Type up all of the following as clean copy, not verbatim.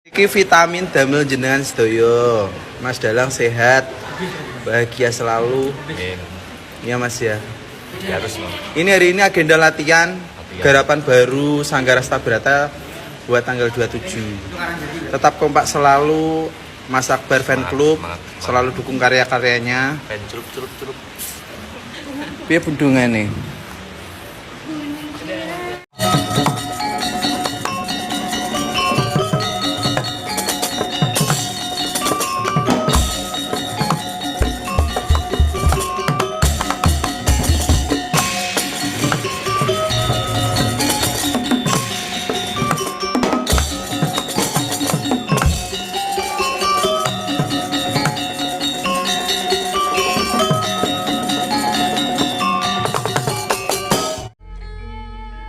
Iki vitamin damel jenengan sedaya. Mas Dalang sehat, bahagia selalu. Amin. Iya Mas ya. Ya harus Mas. Ini hari ini agenda latihan, Latihan. garapan baru Sanggar Astabrata buat tanggal 27. Tetap kompak selalu Mas Akbar Fan Semangat, Club, semangat, semangat. selalu dukung karya-karyanya. Pen celup celup celup. Piye bendungane?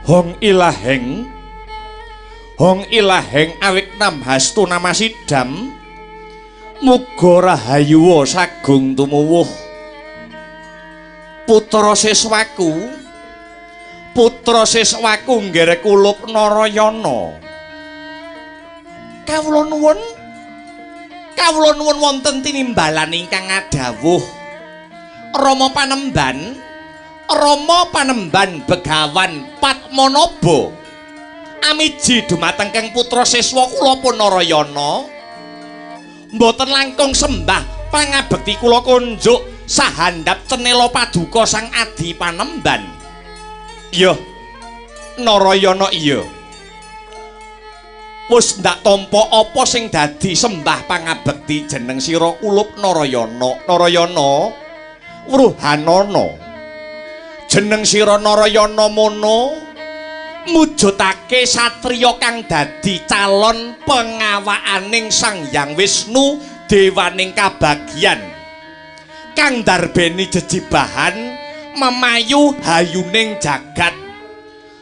Hong ilaheng, Hong ilaheng awik namhastu namasidam, muga rahayuwa sagung tumuwuh. Putra siswaku, putra siswaku nggere kulup Narayana. Kawula nuwun, kawula nuwun wonten tinimbalan ingkang ngadhawuh. Rama Panemban, Rama Panemban Begawan Padmanaba amiji dumateng kang putra siswa kula pun Narayana mboten langkung sembah pangabekti kula kunjuk sahandap cenela paduka Sang Adi Panemban. Iya Narayana, iya wis ndak tampa apa sing dadi sembah pangabekti jeneng sira kulup Narayana. Narayana wruhanana jeneng sira Narayana mono mujudake satriya kang dadi calon pengawakaning Sang Hyang Wisnu dewaning kabagyan kang darbeni jejibahan memayu hayuning jagat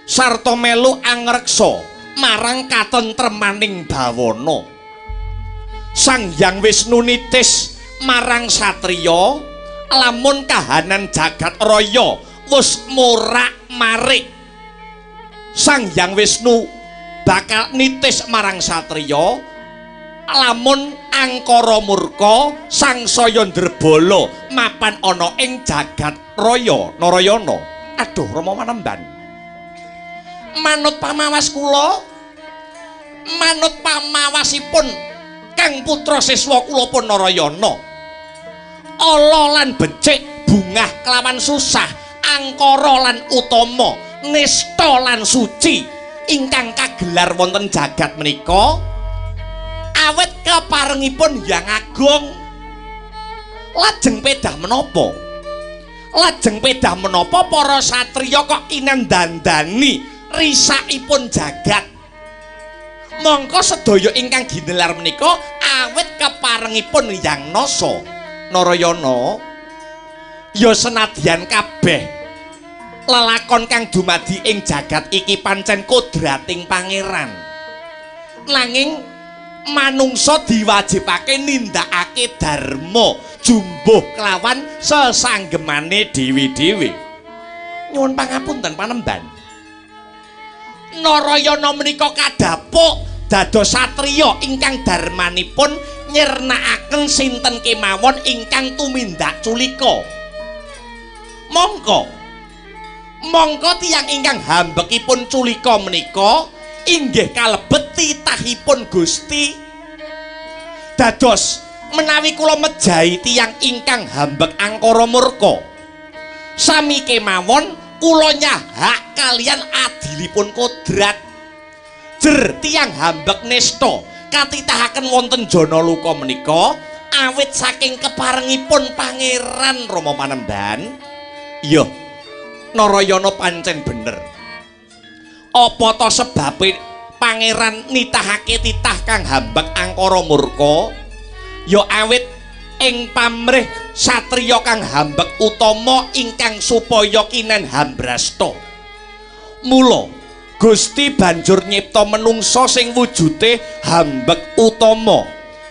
sarta melu angreksa marang katentremaning bawana. Sang Hyang Wisnu nitis marang satriya lamun kahanan jagat raya wis morak-marik. Sang Hyang Wisnu bakal nitis marang satriya lamun angkara murka sangsaya ndrebala mapan ana ing jagat raya. Narayana, aduh Rama Panemban, manut pamawas kula, manut pamawasipun kang putra siswa kula pun Narayana, ala lan becik bungah kelawan susah, angkara lan utama, nista lan suci ingkang kagelar wonten jagat menika awit keparengipun Hyang Agung. Lajeng pedah menapa? Lajeng pedah menapa para satriya kok kinandandani risakipun jagat? Mongko sedaya ingkang ginelar menika awit keparengipun Hyang Nasa. Narayana, ya senadyan kabeh lelakon kang dumadi ing jagat iki pancen kodrating pangeran, nanging manungsa diwajibake nindakake dharma jumbuh kelawan sesanggemane dhewe-dhewe. Nyuwun pangapunten Panemban, Narayana menika kadhapuk dados satriya ingkang dharmanipun nyirnakaken sinten kemawon ingkang tumindak culika. Mongko mongko tiyang ingkang hambekipun culika menika inggih kalebet titahipun Gusti. Dados menawi kula mejahi tiyang ingkang hambek angkara murka, sami kemawon kula nyahak kalian adilipun kodrat. Jer tiyang hambek nista katitahaken wonten jana luka menika awit saking keparengipun Pangeran Rama Panemban. Iya Narayana pancen bener. Apa ta sebabe pangeran nitahake titah kang hambek angkara murka? Ya awit ing pamrih satriya kang hambek utama ingkang supaya kinen hambrasta. Mula Gusti banjur nyipta menungsa sing wujude hambek utama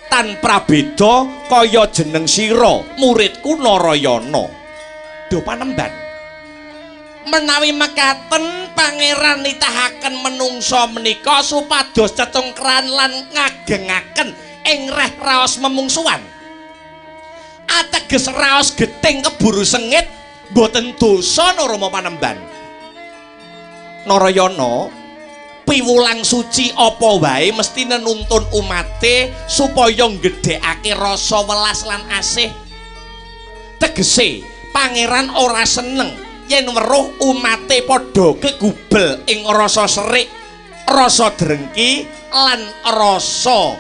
tan prabeda kaya jeneng sira muridku Narayana. Duh Panemban, Menawi mekaten pangeran nitahaken menungsa menika supados cecungkran lan ngagengaken ing reh raos memungsuhan. Ateges raos gething keburu sengit boten dosa Rama Panemban. Narayana, piwulang suci apa wae mesti nenuntun umate supaya nggedhekake rasa welas lan asih. Tegese pangeran ora seneng yen weruh umate padha kegubel ing rasa serik, rasa drengki lan rasa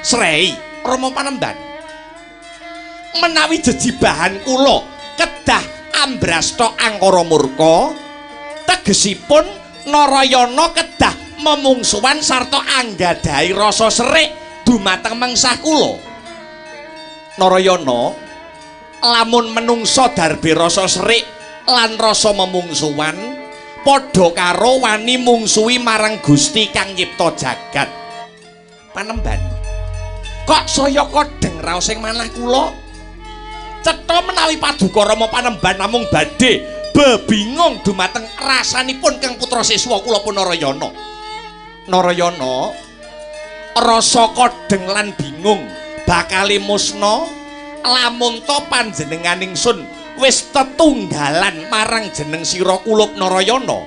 srei. Rama Panemban, menawi jejibahan kula kedah ambrasta angkara murka, tegesipun Narayana kedah memungsuhan sarta anggadhahi rasa serik dumateng mengsah kula. Narayana, lamun menungsa darbe rasa serik lan rasa memungsuhan padha karo wani mungsuhi marang Gusti kang nyipta jagat. Panemban, kok saya kodheng raos ing manah kula? Cetha menawi paduka Rama Panemban namung badhe bebingung dumateng rasanipun kang putra siswa kula pun Narayana. Narayana, rasa kodheng lan bingung bakale musna lamun to panjenengan ingsun wis tetunggalan marang jeneng sira kulup Narayana.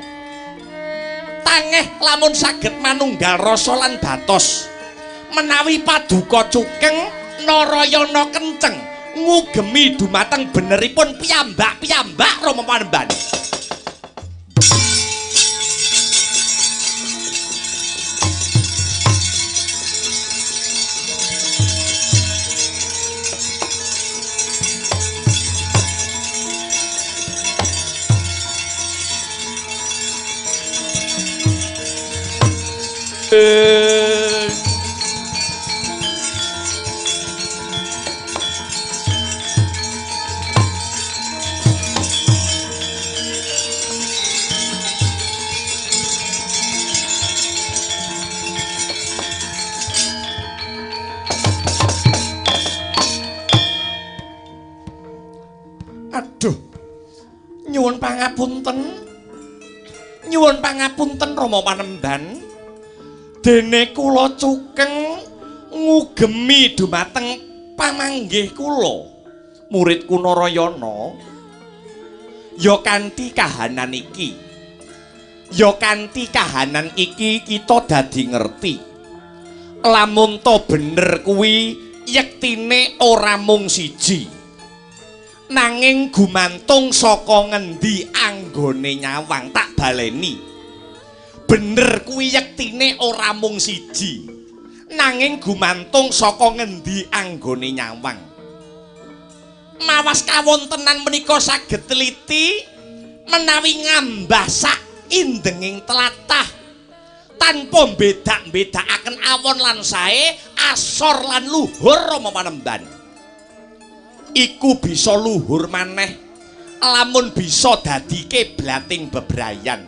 Tangeh lamun saged manunggal rasa lan batos. Menawi paduka cukeng Narayana kenceng ngugemi dumateng beneripun piyambak-piyambak Rama Panemban. Aduh, nyuwun pangapunten. Nyuwun pangapunten Rama Panemban. Dene kula cukeng ngugemi dumateng pamanggih kula, muridku Narayana. Ya kanthi kahanan iki. Ya kanthi kahanan iki kita dadi ngerti. Lamun to bener kuwi yektine ora mung siji. Nanging gumantung saka ngendi anggone nyawang. Tak baleni. Bener kuwi yektine ora mung siji. Nanging gumantung saka ngendi anggone nyawang. Mawas kawontenan menika saged teliti menawi ngambah sak indenging tlatah tanpa mbedak-mbedakaken awon lan sae, asor lan luhur Rama Panemban. Iku bisa luhur maneh lamun bisa dadi kiblating bebrayan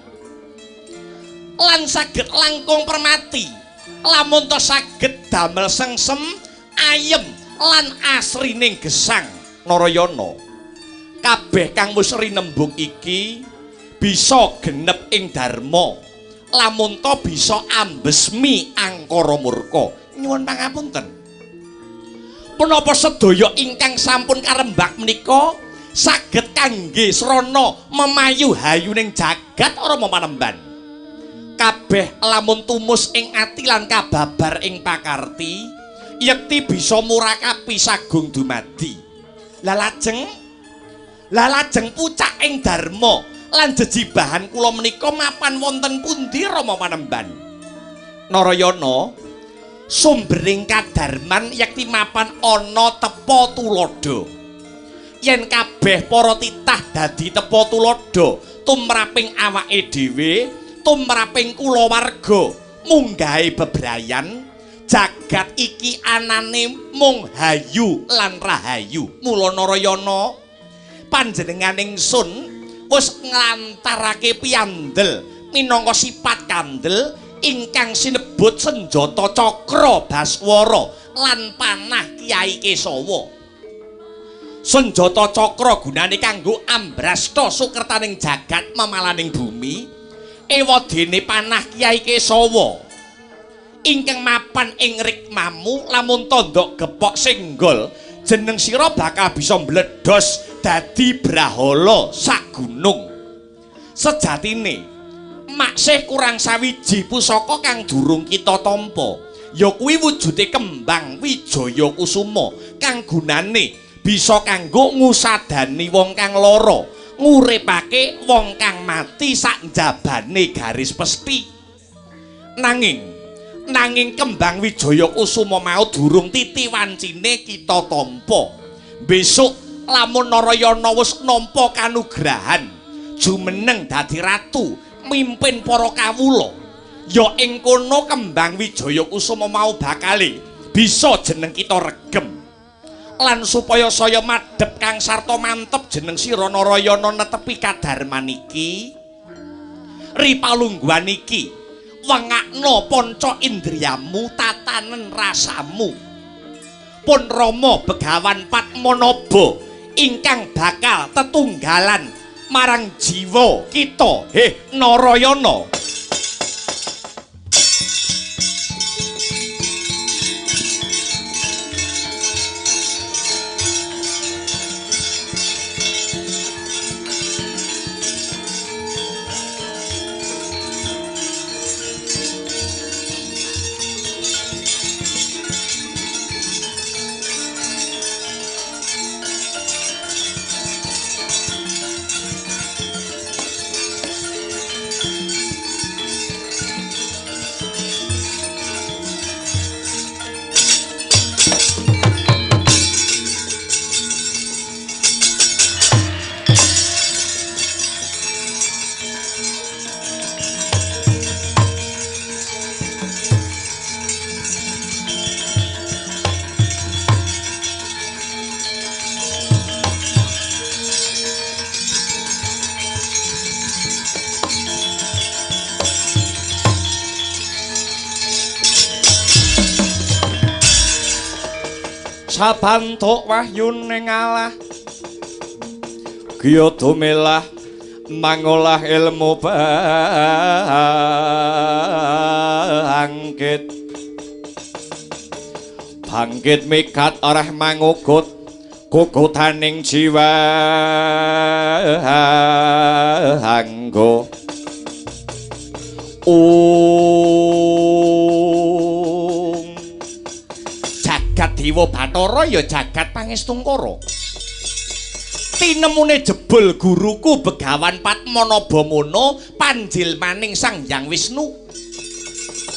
lan saged langkung permati lamun to saged damel sengsem ayem lan asrining gesang. Narayana, kabeh kang wis rinembug iki bisa genep ing dharma lamun to bisa ambesmi angkara murka. Nyuwun pangapunten, punapa sedaya ingkang sampun karembak menika saged kangge srana memayu hayuning jagat Rama Panemban. Kabeh lamun tumus ing ati lan kababar ing pakarti, yekti bisa murakapi sagung dumadi. Lah lajeng pucak ing dharma lan jejibahan kula menika mapan wonten pundi Rama Panemban? Narayana, sumbering kadarman yekti mapan ana tepa tuladha. Yen kabeh para titah dadi tepa tuladha tumraping awake dhewe, tumraping kulawarga, munggahe bebrayan, jagat iki anane mung hayu lan rahayu. Mula Narayana, panjenengan ingsun wis nglantarake piyandel minangka sipat kandel ingkang sinebut senjata cakra baswara lan panah Kyai Kesawa. Senjata cakra gunane kanggo ambrasta sukertaning jagat memalaning bumi. Ewadene panah Kyai Kesawa ingkang mapan ing rikmamu lamun tandha gepok senggol jeneng sira bakal bisa mbledhos dadi brahala sak gunung. Sejatine maksih kurang sawiji pusaka kang durung kita tampa, ya kuwi wujude kembang Wijaya Kusuma kang gunane bisa kanggo ngusadani wong kang lara, nguripake wong kang mati sak njabane garis pesti. Nanging kembang Wijaya Kusuma mau durung titi wancine kita tampa. Besok lamun Narayana wis nampa kanugrahan jumeneng dadi ratu mimpin para kawula, ya ing kono kembang Wijaya Kusuma mau bakale bisa jeneng kita regem. Lan supaya saya madhep kang sarta mantep jeneng sira Narayana netepi kadarman iki, ripalungguhan iki, wengakno panca indriyamu, tatanen rasamu. Pun Rama Begawan Padmanaba ingkang bakal tetunggalan marang jiwa kita, heh Narayana. Sabantuk wahyune ngalah giya dumilah mangolah ilmu bangkit bangkit mikat arah mangugut gugutaning jiwa anggo jagat Dewa Bathara ya jagat Pangestungkara. Tinemune jebul guruku Begawan Padmanaba mono panjilmaning Sang Hyang Wisnu.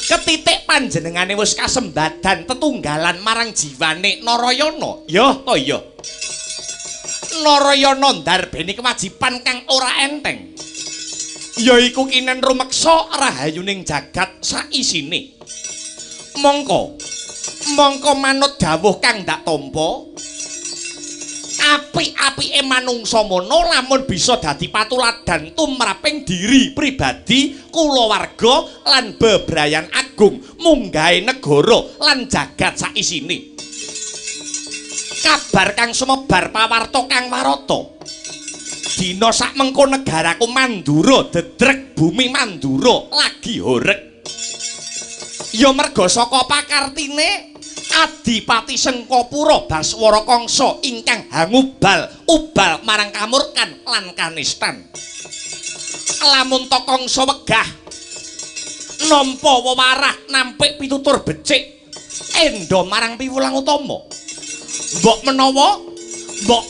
Ketitik panjenengane wis kasembadan tetunggalan marang jiwane Narayana. Ya ta ya. Narayana ndarbeni kewajiban kang ora enteng. Yaiku kinen rumeksa rahayuning jagat saisine. Mongko manut dawuh kang ndak tampa, apik-apike manungsa mono lamun bisa dadi patuladan tumraping diri pribadi, kulawarga lan bebrayan agung munggahe negara lan jagat saisine. Kabar kang sumebar pawarta kang warata. Dina sak mengko negaraku Mandura dedrek bumi Mandura lagi horeg. Ya merga saka pakartine Adipati Sengkapura Baswara Kangsa ingkang hangubal ubal marang kamurkan lan kanistan. Lamun ta Kangsa wegah nampa wewarah nampik pitutur becik enda marang piwulang utama. Mbok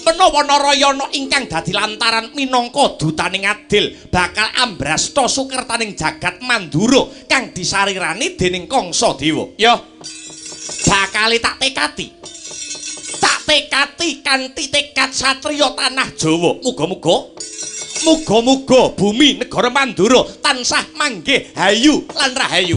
menawa Narayana ingkang dadi lantaran minangka dutaning adil bakal ambrasta sukertaning jagat Mandura kang disarirani dening Kangsa Dewa. Ya, bakal tak tekati. Tak tekati kanthi tekad satriya tanah Jawa. Muga-muga bumi negara Mandura tansah manggih hayu lan rahayu.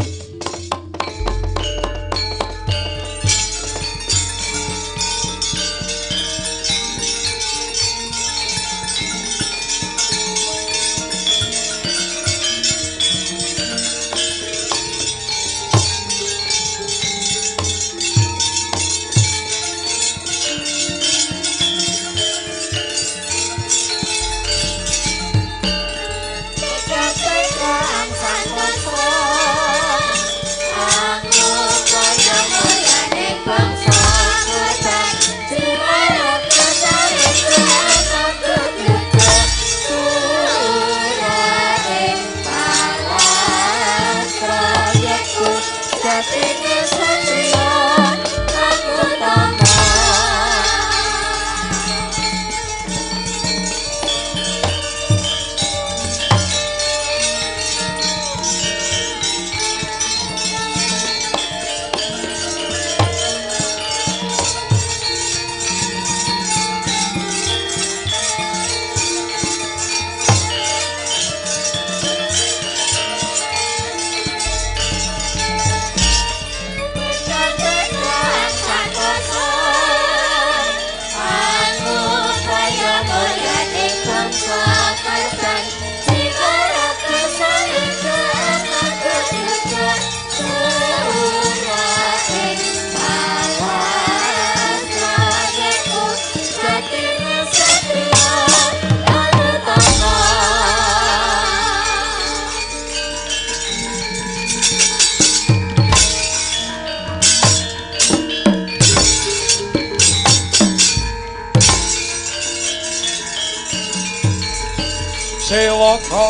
Sewaka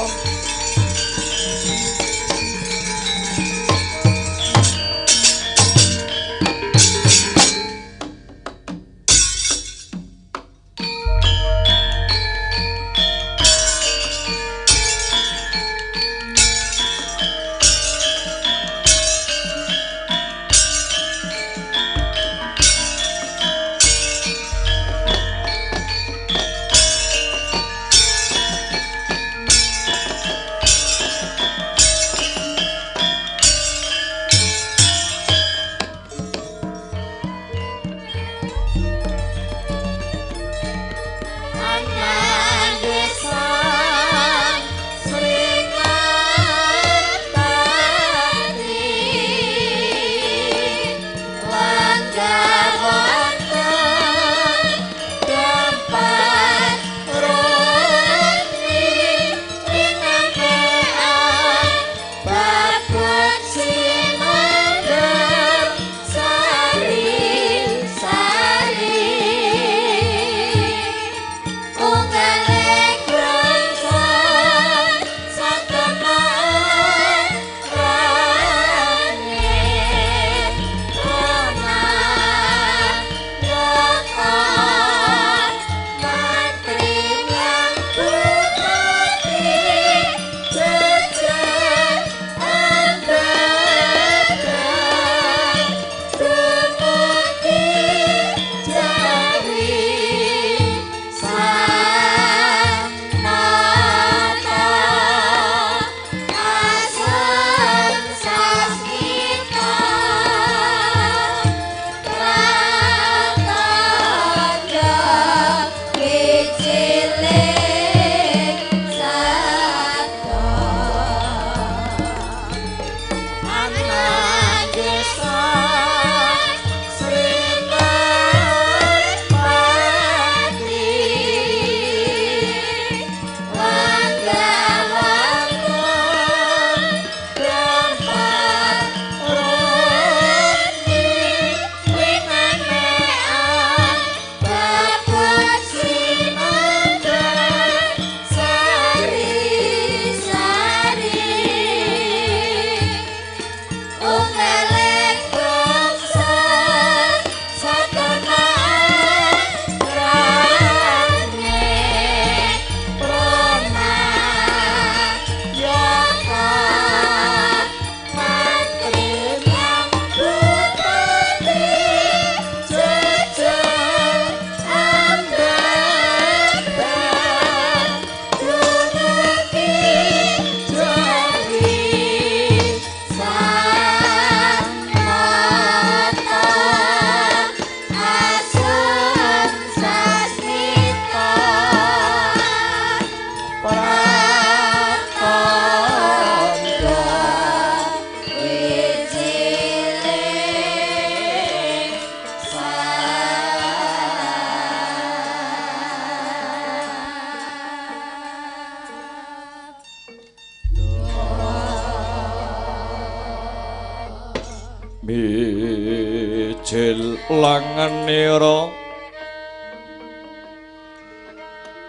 Langenira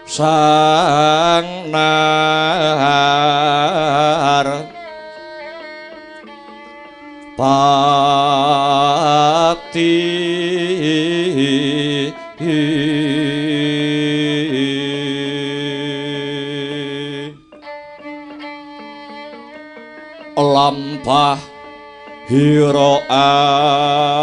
sang nar pati lampah hira alon.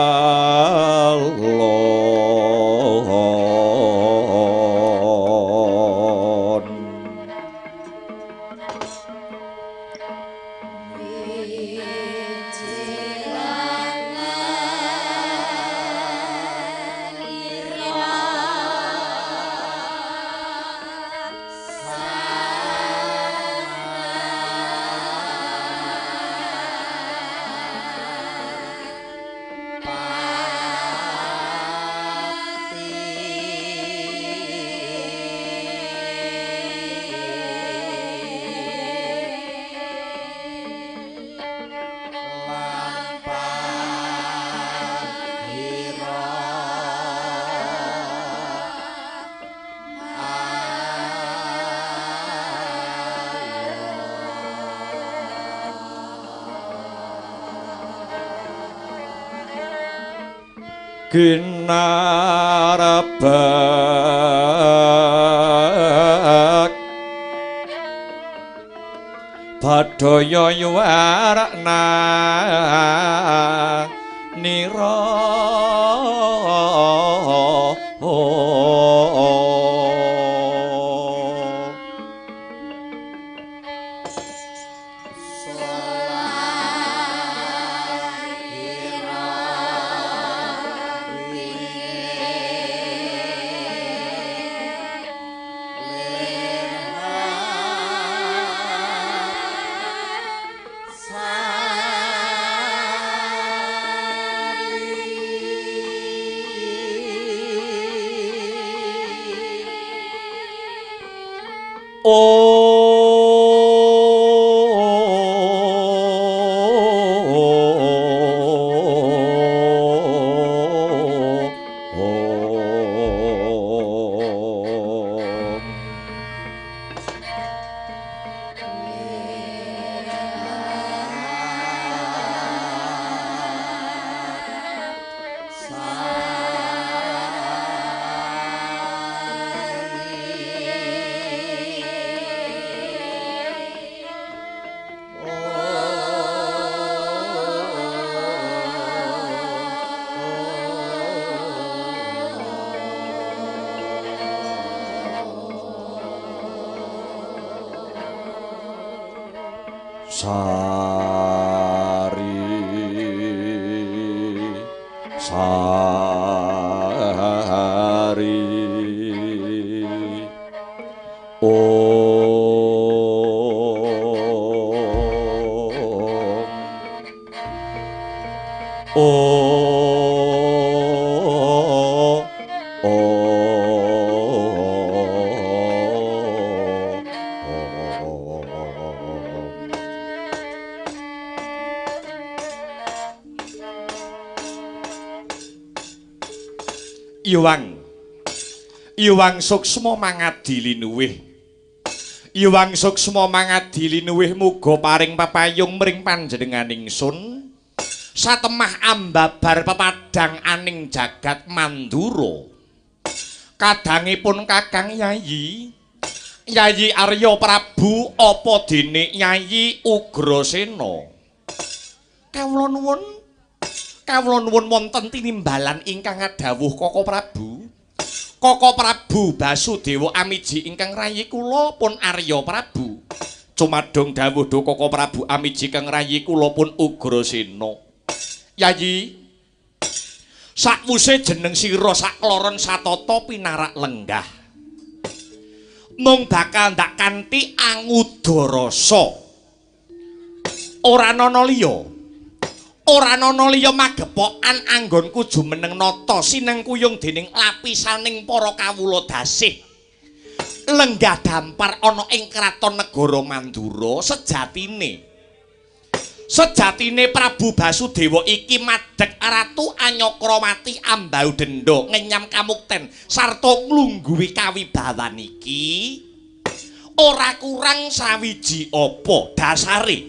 Ginarabak badaya yuwarna nira. Sari sari om om Iwang Iwang suksma mangadi linuwih. Iwang suksma mangadi linuwih muga paring papayung mring panjenenganing sun satemah ambabar pepadang aning jagat Mandura. Kadangipun Kakang Yayi Yayi Arya Prabu apa dene Yayi Ugrasena. Kawula nuwun, kawula nuwun wonten tinimbalan ingkang ngadhawuh Koko Prabu. Koko Prabu Basudewa Amiji ingkang rayi kula pun Arya Prabu. Cumadong dawuh do Koko Prabu Amiji kang rayi kula pun Ugrasena. Yayi, sakwuse jeneng sira sakloron satata pinarak lenggah. Mung bakal ndak kanthi angudarasa. Ora ana liya. Ora ana liya magepokan anggonku jumeneng nata sinengkuyung dening lapisaning para kawula dasih. Lenggah dampar ana ing kraton negara Mandura sejatine. Sejatine Prabu Basudewa iki madheg Ratu Anyakrawati Ambaudenda ngenyam kamukten sarta nglungguhi kawibawan iki ora kurang sawiji apa dasare.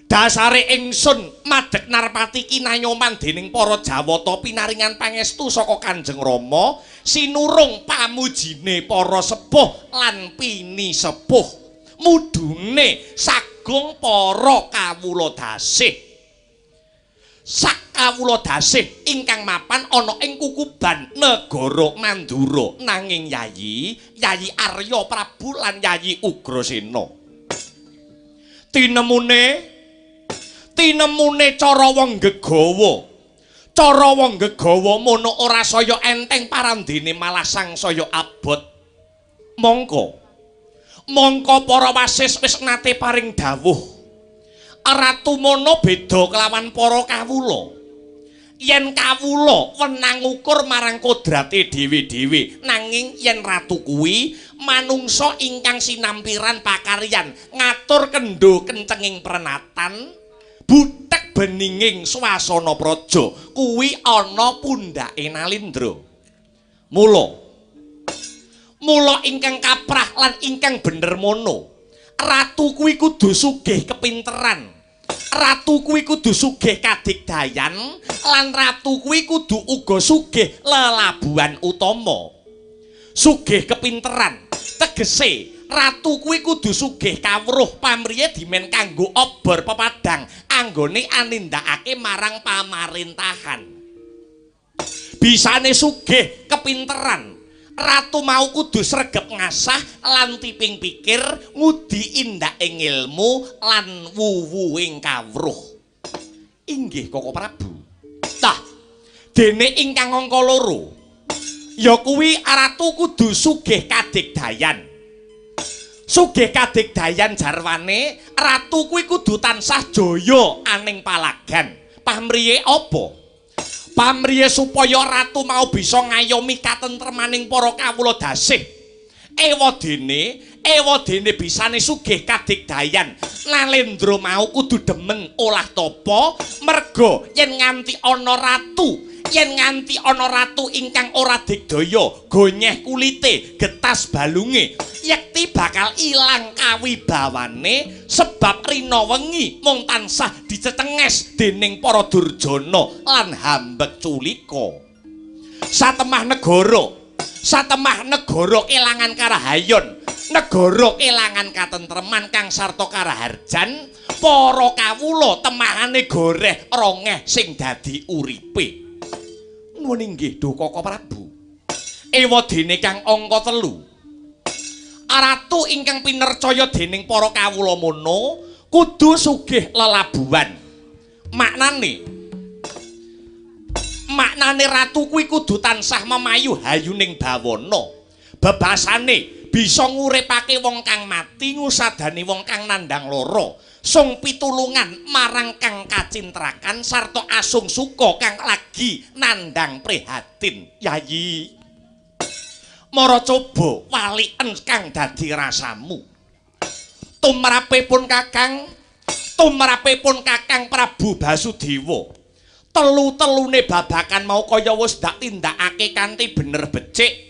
Dasare ingsun madheg Narpati kinanyoman dening para Jawata pinaringan pangestu saka Kanjeng Rama sinurung pamujine para sepuh lan pinisepuh mudune sagung para kawula dasih. Sak kawula dasih ingkang mapan ana ing kukuban negara Mandura nanging Yayi, Yayi Arya Prabu lan Yayi Ugrasena. Tinemune cara wong gegawa. Cara wong gegawa mono ora saya enteng parandene malah sangsaya abot. Mongko para wasis wis nate paring dawuh. Ratu Mono beda kelawan para kawula. Yen kawula wenang ngukur marang kodrate dhewe-dhewe, nanging yen ratu kuwi manungsa ingkang sinampiran pakaryan ngatur kendho kencenging prenatan, butek beninging swasana praja kuwi ana pundhake Nalindra. Mula ingkang kaprah lan ingkang bener mono, ratu kuwi kudu sugih kepinteran, ratu kuwi kudu sugih kadigdayan, lan ratu kuwi kudu uga sugih lelabuhan utama. Sugih kepinteran tegese ratu kuwi kudu sugih kawruh pamriye dimen kanggo obor pepadang anggone anindakake marang pamarintahan. Bisane sugih kepinteran, ratu mau kudu sregep ngasah lan tiping pikir ngudi indake ngilmu lan wuwuhing kawruh. Inggih Koko Prabu. Tah, dene ingkang angka loro ya kuwi ratu kudu sugih kadigdayan. Sugih kadigdayan jarwane ratu kuwi kudu tansah jaya aning palagan. Pamriye apa? Pamriye supaya ratu mau bisa ngayomi katentremaning para kawula dasih. Ewadene bisane sugih kadigdayan. Nalendra mau kudu demen olah tapa merga yen nganti ana ratu, ingkang ora digdaya, gonyeh kulite, getas balunge, yekti bakal ilang kawibawane sebab rina wengi mung tansah dicecenges dening para durjana lan hambek culika. Satemah negara kelangan karahayon, negara kelangan katentreman kang sarta karaharjan, para kawula temahane goreh rongeh sing dadi uripe. Nuwun inggih duh Koko Prabu. Ewadene kang angka 3, ratu ingkang pinercaya dening para kawula mono kudu sugih lelabuhan. Maknane ratu kuwi kudu tansah memayu hayuning bawana. Bebasane bisa nguripake wong kang mati, ngusadani wong kang nandhang lara, sung pitulungan marang kang kacintrakan sarta asung suka kang lagi nandhang prihatin. Yayi, mara coba waliken kang dadi rasamu. Tumrape pun Kakang Prabu Basudewa, telu-telune babakan mau kaya wis dak tindakake kanthi bener becik.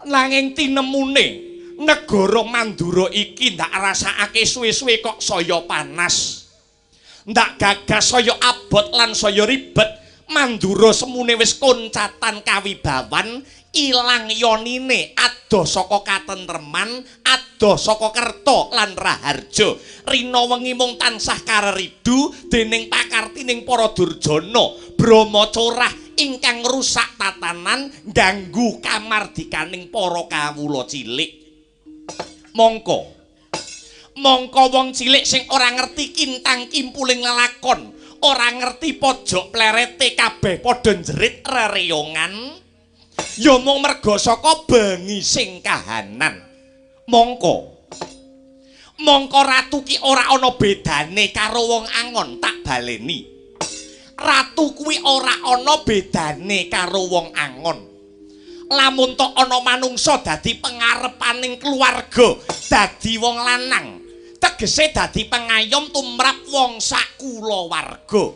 Nanging tinemune negara Mandura iki ndak rasakake suwe-suwe kok saya panas. Ndak gagas saya abot lan saya ribet. Mandura semune wis koncatan kawibawan, ilang yonine adoh saka katentreman, adoh saka kerta lan raharja. Rina wengi mung tansah kareridu dening pakartining para durjana, brama corah ingkang ngrusak tatanan, ganggu kamardikaning para kawula cilik. Mongko wong cilik sing ora ngerti kintang kimpuling lelakon, ora ngerti pojok plerete, kabeh padha njerit rereyongan, ya mung merga saka bengi sing kahanan. Mongko ratu ki ora ana bedane karo wong angon, tak baleni. Ratu kuwi ora ana bedane karo wong angon. Lamun tok ana manungsa dadi pengarepaning keluarga, dadi wong lanang, Tegese dadi pengayom tumrap wong sak kulawarga.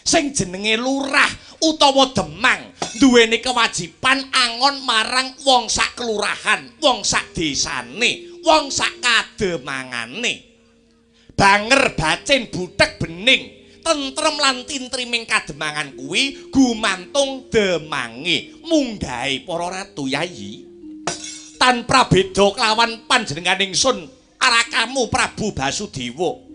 Sing jenenge lurah utawa demang duweni kewajiban angon marang wong sak kelurahan, wong sak desane, wong sak kademangane. Banger bacin butek bening, tentrem lan tintriming kademangan kuwi gumantung demange munggahe para ratu yayi. Tan prabeda kelawan panjenengan ingsun arakamu Prabu Basudewa.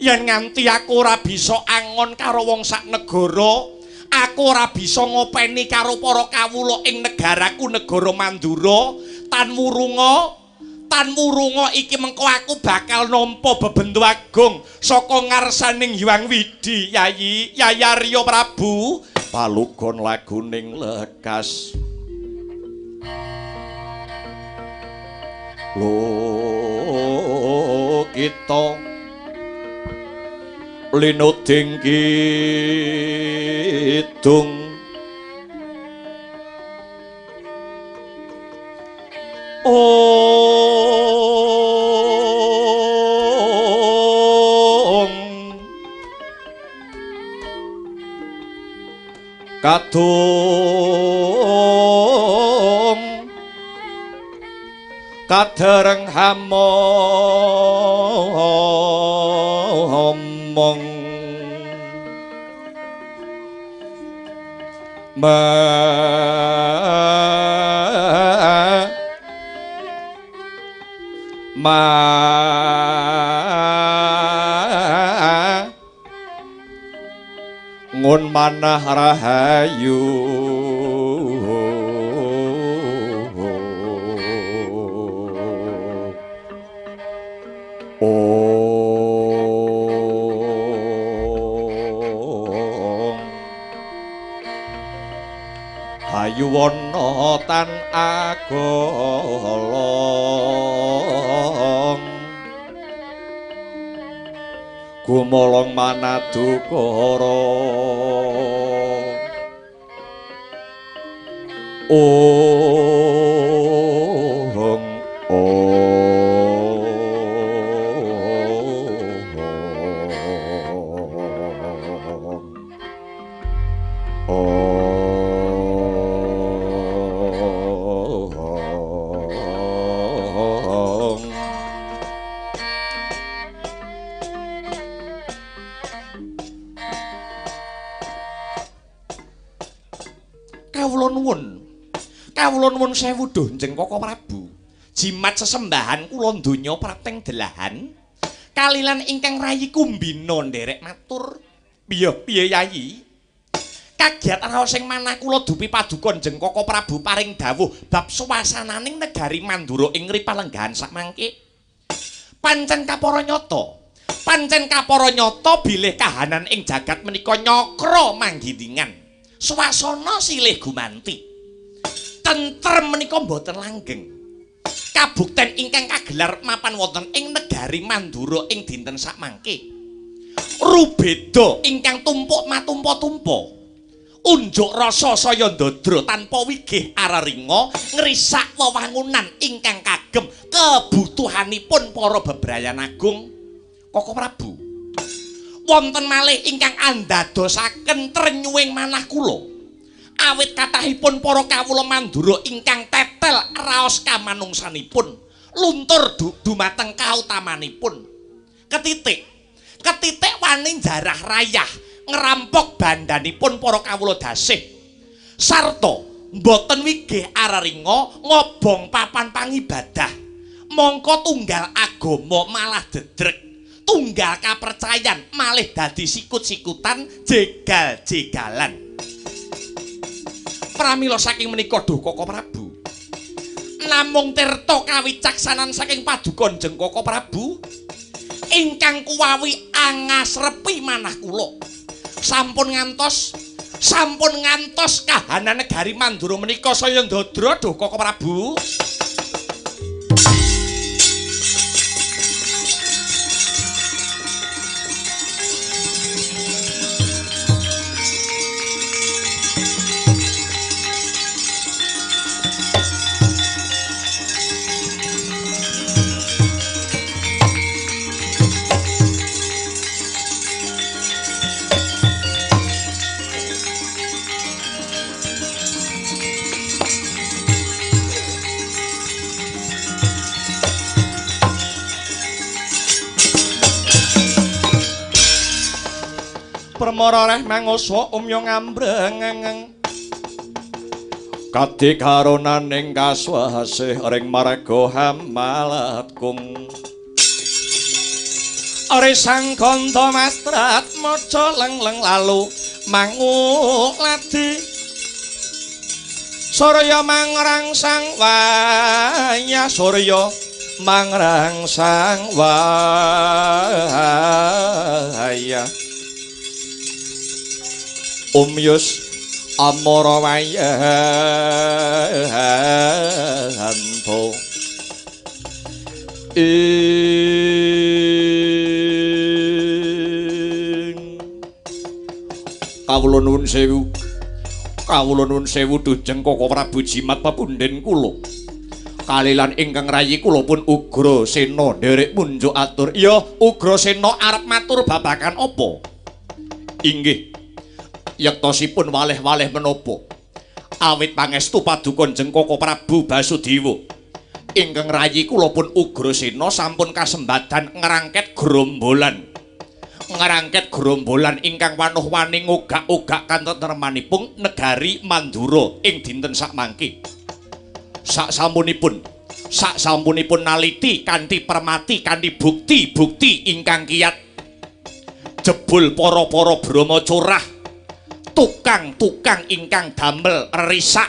Yen nganti aku ora bisa angon karo wong sak negara, aku ora bisa ngopeni karo para kawula ing negaraku negara Mandura, tan wurunga iki mengko aku bakal nampa bebendu agung saka ngarsaning Hyang Widhi Yayi Yayarya Prabu. Palugon laguning lekas lo kita linuding kidung ong kadung kadereng hamomong ma ngun manah rahayu. Om Hayuwana tan agolong gumolong manadukara. Om Om. Kawula nuwun. Kawula nuwun sewu duh Njeng Koko Prabu. Jimat sesembahan kula donya prapteng delahan kalilan ingkang rayi kumbina nderek matur. Piye piye Yayi? Kagiat raos ing manah kula dupi paduka Njeng Koko Prabu paring dawuh bab suasananing negari Mandura ing ripalenggahan sakmangke. Pancen kapara nyata. Pancen kapara nyata bilih kahanan ing jagat menika nyakra manggindingan. Swasana silih gumanti. Tentrem menika mboten langgeng. Kabukten ingkang kagelar mapan wonten ing negari Mandura ing dinten sakmangke. Rubeda ingkang tumpuk matumpa-tumpa. Unjuk rasa saya ndadra tanpa wigih araringa ngrisak wewangunan ingkang kagem kebutuhanipun para bebrayan agung Koko Prabu. Wonten malih ingkang andadosaken trenyuwing manah kula. Awit kathahipun para kawula Mandura ingkang tetel raos kamanungsanipun, luntur dumateng kautamanipun. Ketitik, ketitik wani njarah rayah ngrampok bandanipun para kawula dasih. Sarta mboten wigih araringa ngobong papan pangibadah. Mongko tunggal agama malah dedrek. Tunggal kapercayan malih dadi sikut-sikutan jegal-jegalan. Pramila saking menika duh Koko Prabu, namung tirta kawicaksanan saking paduka Njeng Koko Prabu ingkang kuwawi angasrepi manah kula. Sampun ngantos kahanan negari Mandura menika saya ndadra duh Koko Prabu. Permara reh mangoso umya ngambreng kadi karonaning kaswasih ring marga hamalatkum. Ore sang kanta mastrat maca lengleng lalu mangu ladi surya mangrangsang waya surya mangrangsang waya umyus amara wayanto ing kawula nuwun sewu, kawula nuwun sewu dujeng Koko Prabu Jimat pepunden kula kalilan ingkang rayi kula pun Ugrasena nderek munjuk atur. Iya, Ugrasena arep matur babagan apa? Inggih, yektosipun waleh-waleh menapa awit pangestu paduka Jeng Koko Prabu Basudewa ingkang rayi kula pun Ugrasena sampun kasembadan ngrangket gerombolan, ngrangket gerombolan ingkang wanuh-wani ngogak-ogak katentremanipun negari Mandura ing dinten sakmangke. Sak sampunipun naliti kanthi permati kanthi bukti-bukti ingkang kiyat jebul para-para brama curah tukang-tukang ingkang damel risak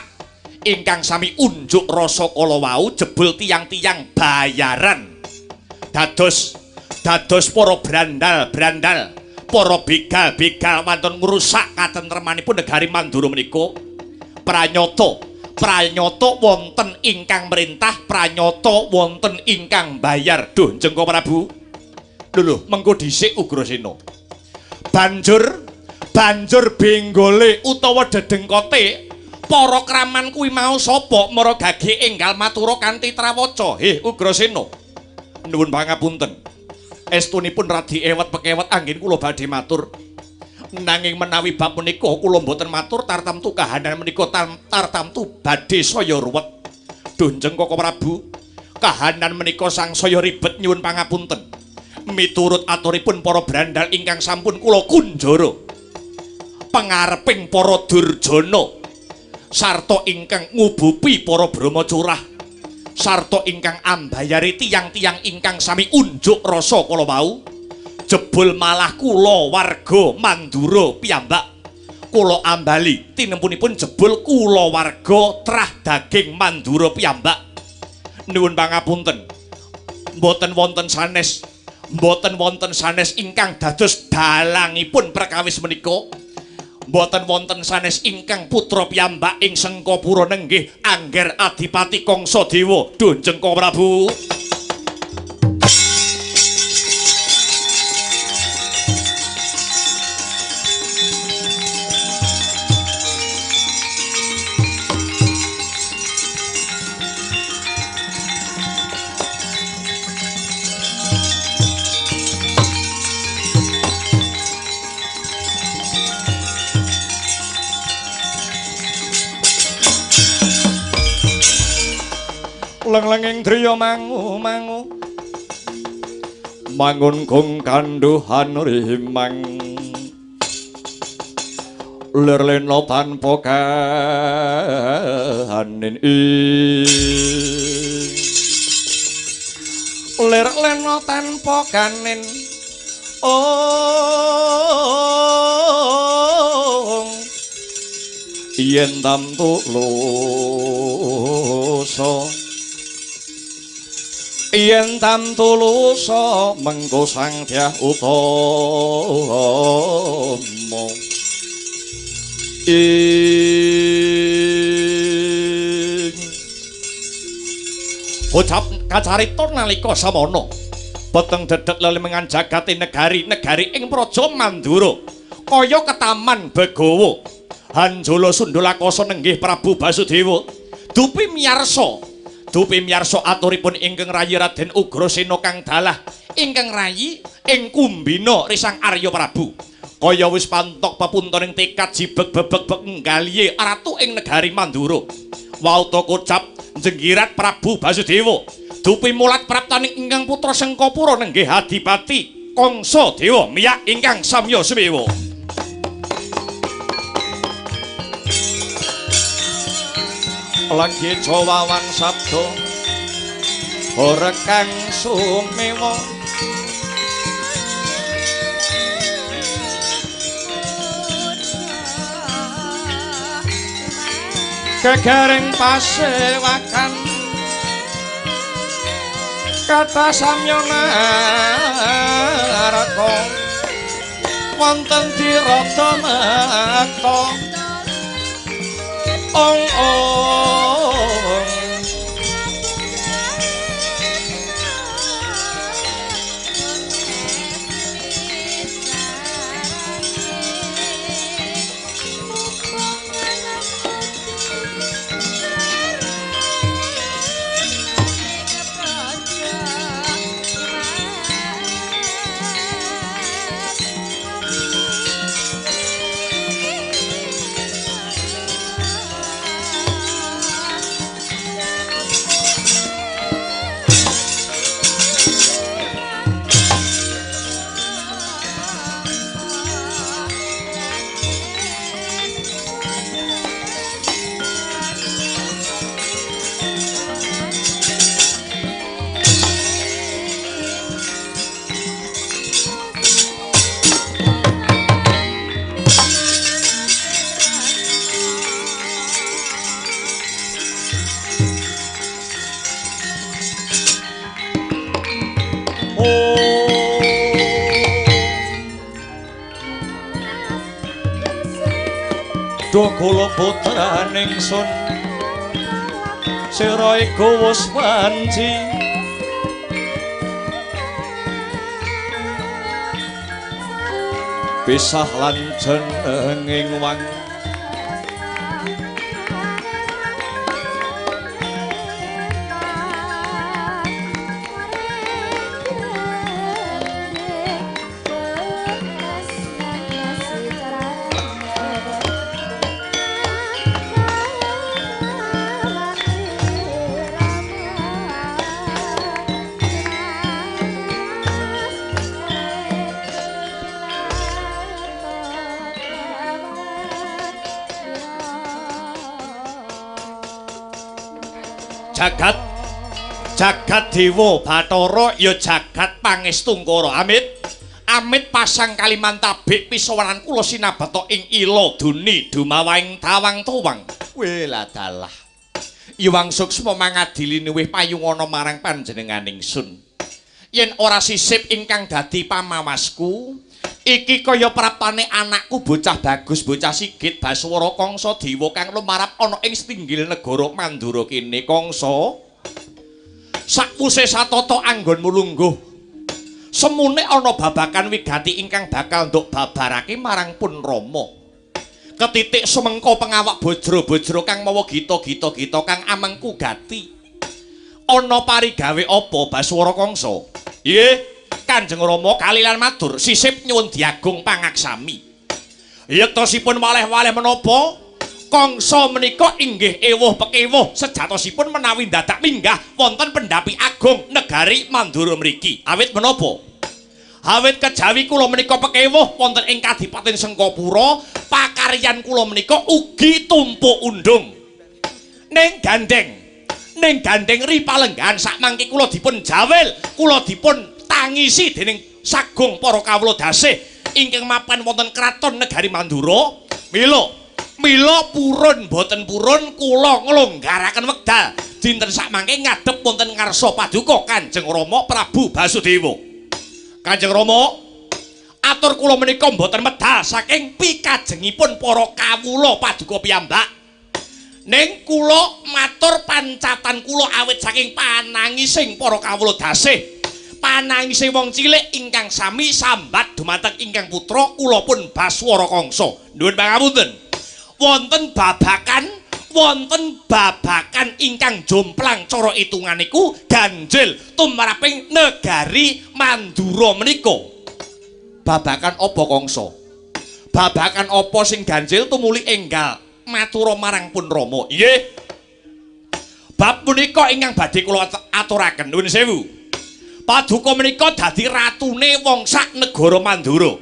ingkang sami unjuk rasa kala wau jebul tiyang-tiyang bayaran dados dados para brandal-brandal para begal-begal wonten ngrusak katentremanipun negari Mandura menika. Pranyata pranyata wonten ingkang merintah, pranyata wonten ingkang bayar. Duh Jengko Prabu, lho mengko dhisik Ugrasena. Banjur banjur benggole utawa dedengkote para kraman kuwi mau sapa mara gage enggal matura kanthi trawaca. Heh Ugrasena, nuwun pangapunten, estunipun radi ewet pekewet anggen kula badhe matur. Nanging menawi bab menika kula mboten matur tartamtu kahanan menika tartamtu badhe saya ruwet. Duh Jeng Koko Prabu, kahanan menika sangsaya ribet nyuwun pangapunten. Miturut aturipun para brandal ingkang sampun kula kunjara pengareping para durjana sarta ingkang ngubupi para brama curah sarta ingkang ambayari tiyang-tiyang ingkang sami unjuk rasa kala wau, jebul malah kula warga Mandura piyambak kula ambali tinempunipun jebul kula warga trah daging Mandura piyambak. Nuwun pangapunten, mboten wonten sanes, mboten wonten sanes ingkang dados dalangipun perkawis menika. Mboten wonten sanes ingkang putra piyambak ing Sengkapura nenggih Angger Adipati Kangsa Dewa. Duh Jengko Prabu. Leng-lenging driya mangu-mangu mangun gong kandhuhan rimang lir lena tanpa kahanin lir lena tanpa kanin ong yen tamtu lusa yen tamtu lusa mengko sang dyah utama ing bocap kacarita nalika samana peteng dedhet lelemengan jagate negari-negari ing Praja Mandura kaya ketaman Begawa Hanjala Sundalakasa nenggih Prabu Basudewa dupi miyarsa dupi miyarsa aturipun ingkang rayi Raden Ugrasena kang dalah ingkang rayi ing Kumbina risang Arya Prabu kaya wis pantok pepuntoning tekad jibeg bebeg benggalihe ratu ing negari Mandura. Wauta kocap jenggirat Prabu Basudewa dupi mulat praptaning ingkang putra Sengkapura nenggih Adipati Kangsa Dewa miyak ingkang samya sumewa. Lagi jawawan sabda ora kang sumewa gegereng pasewakan kata samya naraka wonten dirata mekta ong ong. Kula putraning sun sira iku wis wanci pisah lan jenenging wang jagat jagat dewa bathara ya jagat pangestungkara. Amit amit pasang kalimantabik pisawaran kula sinabata ing ila duni dumawaing tawang-tawang. Weladalah Iwang Suksma mangadili luwih payungana marang panjenenganing sun. Yen ora sisip ingkang dadi pamawasku iki kaya praptane anakku bocah bagus bocah sigit Baswara Kangsa Dewa kang lumarap ana ing setinggil negara Mandura kene. Kangsa sakwuse satata anggonmu lungguh semune ana babakan wigati ingkang bakal nduk babarake marang pun Rama. Ketitik sumengko pengawak bojro-bojro kang mawa gita-gita-gita kang amengku gati. Ana parigawe apa Baswara Kangsa? Nggih Kanjeng Rama kalilan matur sisip nyuwun diagung pangaksami. Yektosipun waleh-waleh menapa Kangsa menika inggih ewuh pekewuh sejatosipun menawi dadak minggah wonten pendhapi agung negari Mandura mriki. Awit menapa? Awit kejawi kula menika pekewuh wonten ing Kadipaten Sengkapura, pakaryan kula menika ugi tumpuk undung. Ning gandeng ri palenggahan sakmangke kula dipun jawil, kula dipun tangisi dening sagung para kawula dasih ingkang mapan wonten kraton negari Mandura. Mila purun boten purun kula nglonggaraken wekdal dinten sakmangke ngadhep wonten ngarsa paduka Kanjeng Rama Prabu Basudewa. Kanjeng Rama, atur kula menika mboten medal saking pikajengipun para kawula paduka piyambak. Ning kula matur pancatan kula awit saking panangising para kawula dasih. Panangise wong cilik ingkang sami sambat dumateng ingkang putra kula pun Baswara Kangsa. Nuwun pangapunten. Wonten babakan ingkang jomplang cara itungan niku ganjil tumraping negari Mandura menika. Babakan apa Kangsa? Babakan apa sing ganjil tumuli enggal matura marang pun Rama? Nggih. Bab punika ingkang badhe kula aturaken. Nuwun sewu. Paduka menika dadi ratune wong sak negara Mandura.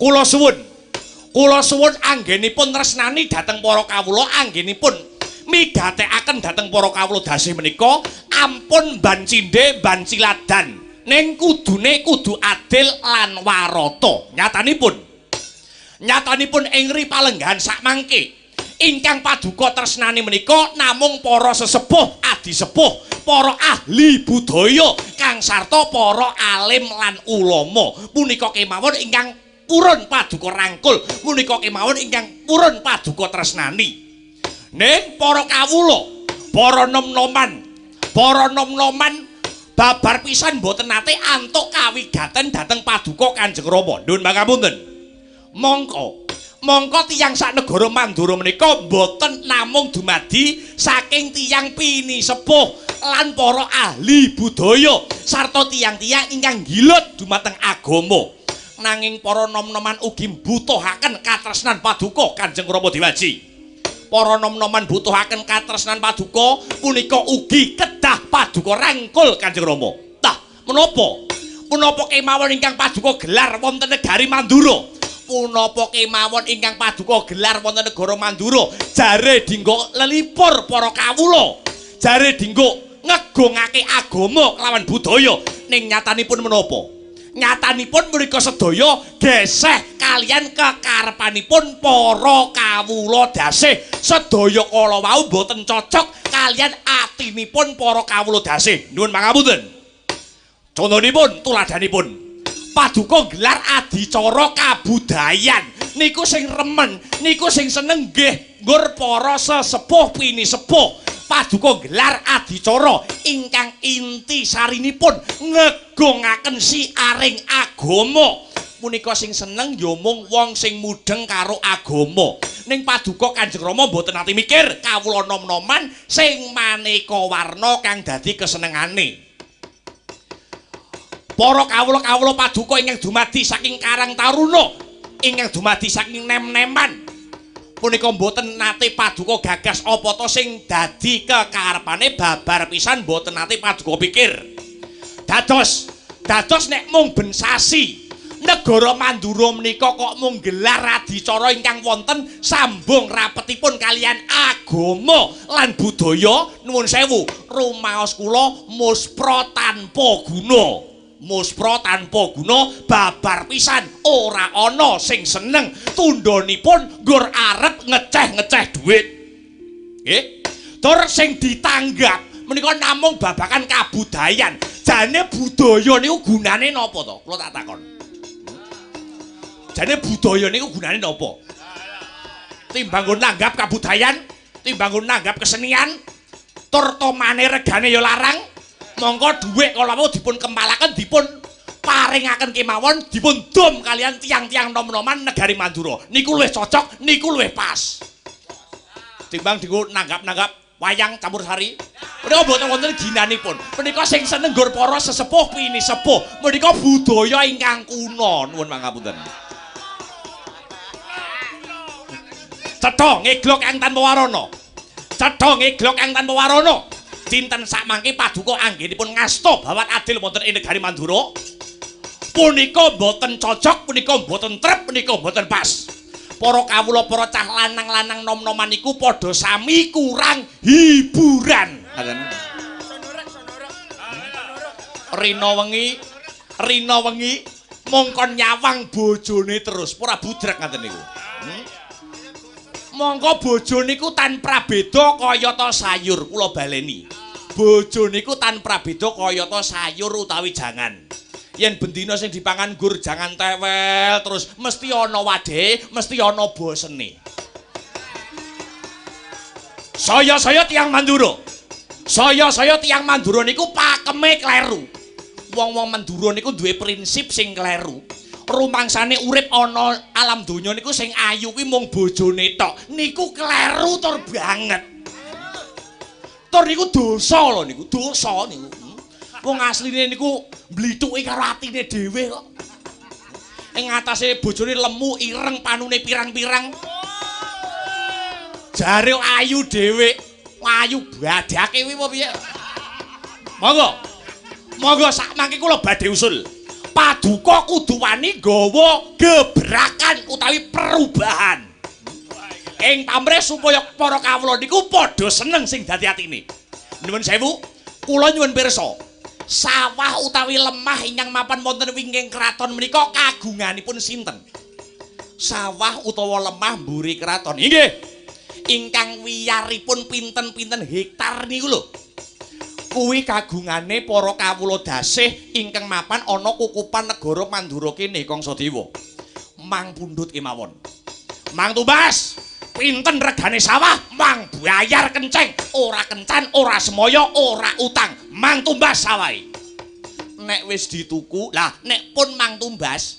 Kula suwun anggenipun tresnani dhateng para kawula, anggenipun Migatekaken dhateng para kawula dasih menika ampun ban cindhe ban ciladan, ning kudune kudu adil lan warata. Nyatanipun ing ri palenggahan sakmangke ingkang paduka tresnani menika namung para sesepuh adisepuh, para ahli budaya kang sarta para alim lan ulama. Punika kemawon ingkang purun paduka rangkul, punika kemawon ingkang purun paduka tresnani. Ning para kawula, para nom-noman babar pisan mboten nate antuk kawigaten dhateng paduka Kanjeng Rama. Nuwun pangapunten. Mongko tiyang sak negara Mandura menika mboten namung dumadi saking tiyang pinisepuh lan para ahli budaya sarta tiyang-tiyang ingkang gilut dumateng agama. Nanging para nom-noman ugi mbutuhaken katresnan paduka Kanjeng Rama Dewaji. Para nom-noman butuhaken katresnan paduka punika ugi kedah paduka rangkul Kanjeng Rama. Tah, menapa? Punapa kemawon ingkang paduka gelar wonten negari Mandura? Punapa kemawon ingkang paduka gelar wonten negara Mandura? Jare dinggo lelipur para kawula. Jare dinggo ngegungake agama kelawan budaya. Ning nyatanipun menapa? Nyatanipun mriku sedaya geseh kalian kekarepanipun para kawula dasih. Sedaya kala wau mboten cocok kalian atinipun para kawula dasih. Nuwun pangapunten. Contonipun, tuladhanipun, paduka gelar adicara kabudayan niku sing remen, niku sing seneng nggih nggur para sesepuh pinisepuh. Paduka gelar adicara ingkang inti sarinipun ngegongaken siaring agama. Punika sing seneng ya mung wong sing mudheng karo agama. Ning paduka Kanjeng Rama mboten nate mikir kawula nom-noman sing maneka warna kang dadi kesenengane. Para kawula-kawula paduka ingkang dumadi saking Karang Taruna, ingkang dumadi saking nem-neman, punika mboten nate paduka gagas apa to sing dadi kekarepane babar pisan mboten nate paduka pikir. Dados nek mung ben sasi negara Mandura menika kok mung gelar adicara ingkang wonten sambung rapetipun kalian agama lan budaya, nuwun sewu, rumaos kula muspra tanpa guna. Muspra tanpa guna babar pisan ora ana sing seneng tundhonipun nggur arep ngeceh-ngeceh dhuwit. Nggih. Tur sing ditanggap menika namung babakan kabudayan. Jane budaya niku gunane napa to? Kula tak takon. Jane budaya niku gunane napa? Timbang nggo nanggap kabudayan, timbang nggo nanggap kesenian, tur tomane regane ya larang. Mongko dhuwit kala wau dipun kempalaken, dipun paringaken kemawon, dipun dum kalian tiang-tiang nom-noman negari Mandura. Niku luwih cocok, niku luwih pas. Timbang dienggo nanggap-nanggap wayang campur sari. Menika mboten wonten ginanipun. Menika sing seneng nggur para sesepuh pinisepuh. Menika budaya ingkang kuna. Nuwun pangapunten. Cetha ngeglok kang tanpa warana. Cetha ngeglok kang tanpa warana. Dinten sakmangke paduka anggenipun ngasta bawat adil wonten ing negari Mandura punika mboten cocok, punika mboten trep, punika mboten pas. Para kawula, para cah lanang-lanang nom-noman niku padha sami kurang hiburan. Rina wengi mongkon nyawang bojone terus, ora budrek ngaten niku. Mongko bojo niku tan prabeda kayata sayur, kula baleni. Bojo niku tan prabeda kayata sayur utawi jangan. Yen bendina sing dipangan gur jangan tewel terus mesti ana wadhe, mesti ana bosene. Saya-saya tiyang Mandura. Saya-saya tiyang Mandura niku pakeme kleru. Wong-wong Mandura niku duwe prinsip sing kleru. Rumangsane urip ana alam donya niku sing ayu kuwi mung bojone tok. Niku kleru tur banget. Tur niku dosa lho niku, dosa niku. Wong asline niku mblithuki karo atine dhewe kok. Ing atase bojone lemu, ireng, panune pirang-pirang. Jare ayu dhewe, ayu badake kuwi apa piye? Monggo. Monggo sak mangke kula badhe usul. Paduka kudu wani nggawa gebrakan utawi perubahan. Ing pamrih supaya para kawula niku padha seneng sing dadi atine. Nuwun sewu, kula nyuwun pirsa. Sawah utawi lemah ingkang mapan wonten wingking kraton menika kagunganipun sinten? Sawah utawa lemah mburi kraton. Inggih. Ingkang wiyaripun pinten-pinten hektar niku lho. Kuwi kagungane para kawula dasih ingkang mapan ana kukupan negara Mandura kene Kangsadewa. Mang pundhut kemawon. Mang tumbas, pinten regane sawah? Mang bayar kenceng, ora kencan, ora semaya, ora utang. Mang tumbas sawahe. Nek wis dituku, lah nek pun mang tumbas,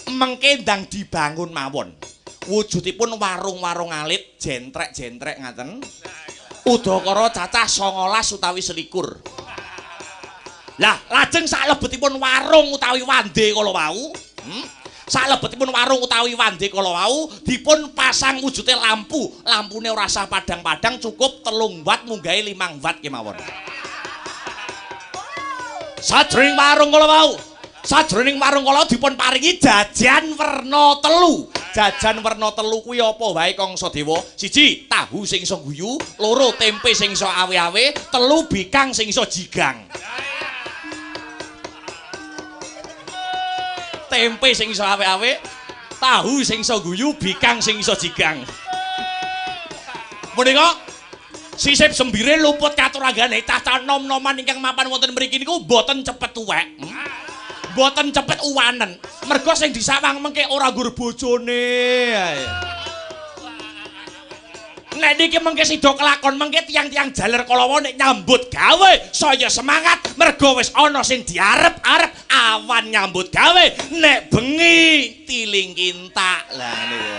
mengke ndang dibangun mawon. Wujudipun warung-warung alit, jentrek-jentrek ngaten. Udakara cacah 19 utawi 21. Lah, lajeng salebetipun warung utawi wande kala wau, Salebetipun warung utawi wande kala wau dipun pasang wujude lampu. Lampune ora sah padhang-padhang, cukup 3 watt munggahe 5 watt kemawon. Sajroning warung kala wau, sajroning warung kala dipun paringi jajan werna 3. Jajan werna 3 kuwi apa wae Kangsadewa? 1, tahu sing iso guyu, 2, tempe sing iso awe-awe, 3, bikang sing iso jigang. Tempe sing iso awe-awe, tahu sing iso guyu, bikang sing iso jigang. Menika sisip sembire luput katuranggane cah-cah nom-noman ingkang mapan wonten mriki niku mboten cepet tuwek. Mboten cepet uwanen. Mergo sing disawang mengke ora nggur bojone ae. Nek niki mengke sida kelakon mengke tiyang-tiyang jaler kala nek nyambut gawe saya semangat mergo wis ana sing diarep-arep awan nyambut gawe nek bengi tiling kintak. Lah niku.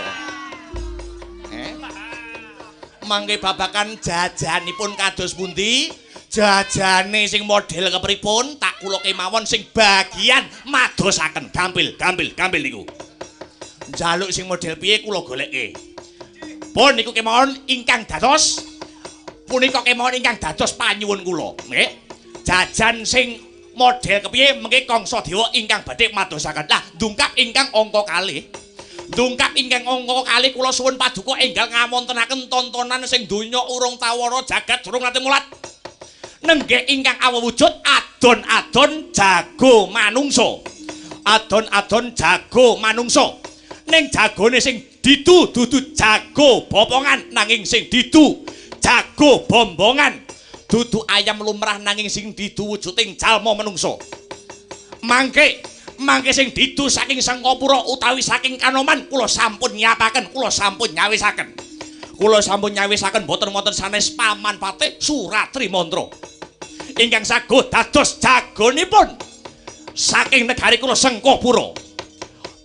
Mangke babakan jajanipun kados pundi? Jajane sing model kepripun tak kula kemawon sing bagian madosaken gampil gampil gampil niku. Njaluk sing model piye kula goleke. Pun niku kemawon ingkang dados punika kemawon ingkang dados panyuwun kula. Nggih. Jajan sing model kepiye mengke Kangsadewa ingkang badhe madosaken. Lah ndungkap ingkang angka kalih. Ndungkap ingkang angka kalih kula suwun paduka enggal ngawontenaken tontonan sing donya urung tawara jagat durung nate mulat. Nenggih ingkang awujud adon-adon jago manungsa. Adon-adon jago manungsa. Ning jagone sing didu dudu jago bopongan nanging sing didu jago bombongan. Dudu ayam lumrah nanging sing didu wujuding jalma manungsa. Mangke mangke sing didu saking Sangkapura utawi saking Kanoman kula sampun nyiapaken, kula sampun nyawisaken. Kula sampun nyawisaken boten wonten sanes Paman Patih Suratri Mantra. Ingkang saguh dados jagonipun saking negari kula Sengkapura.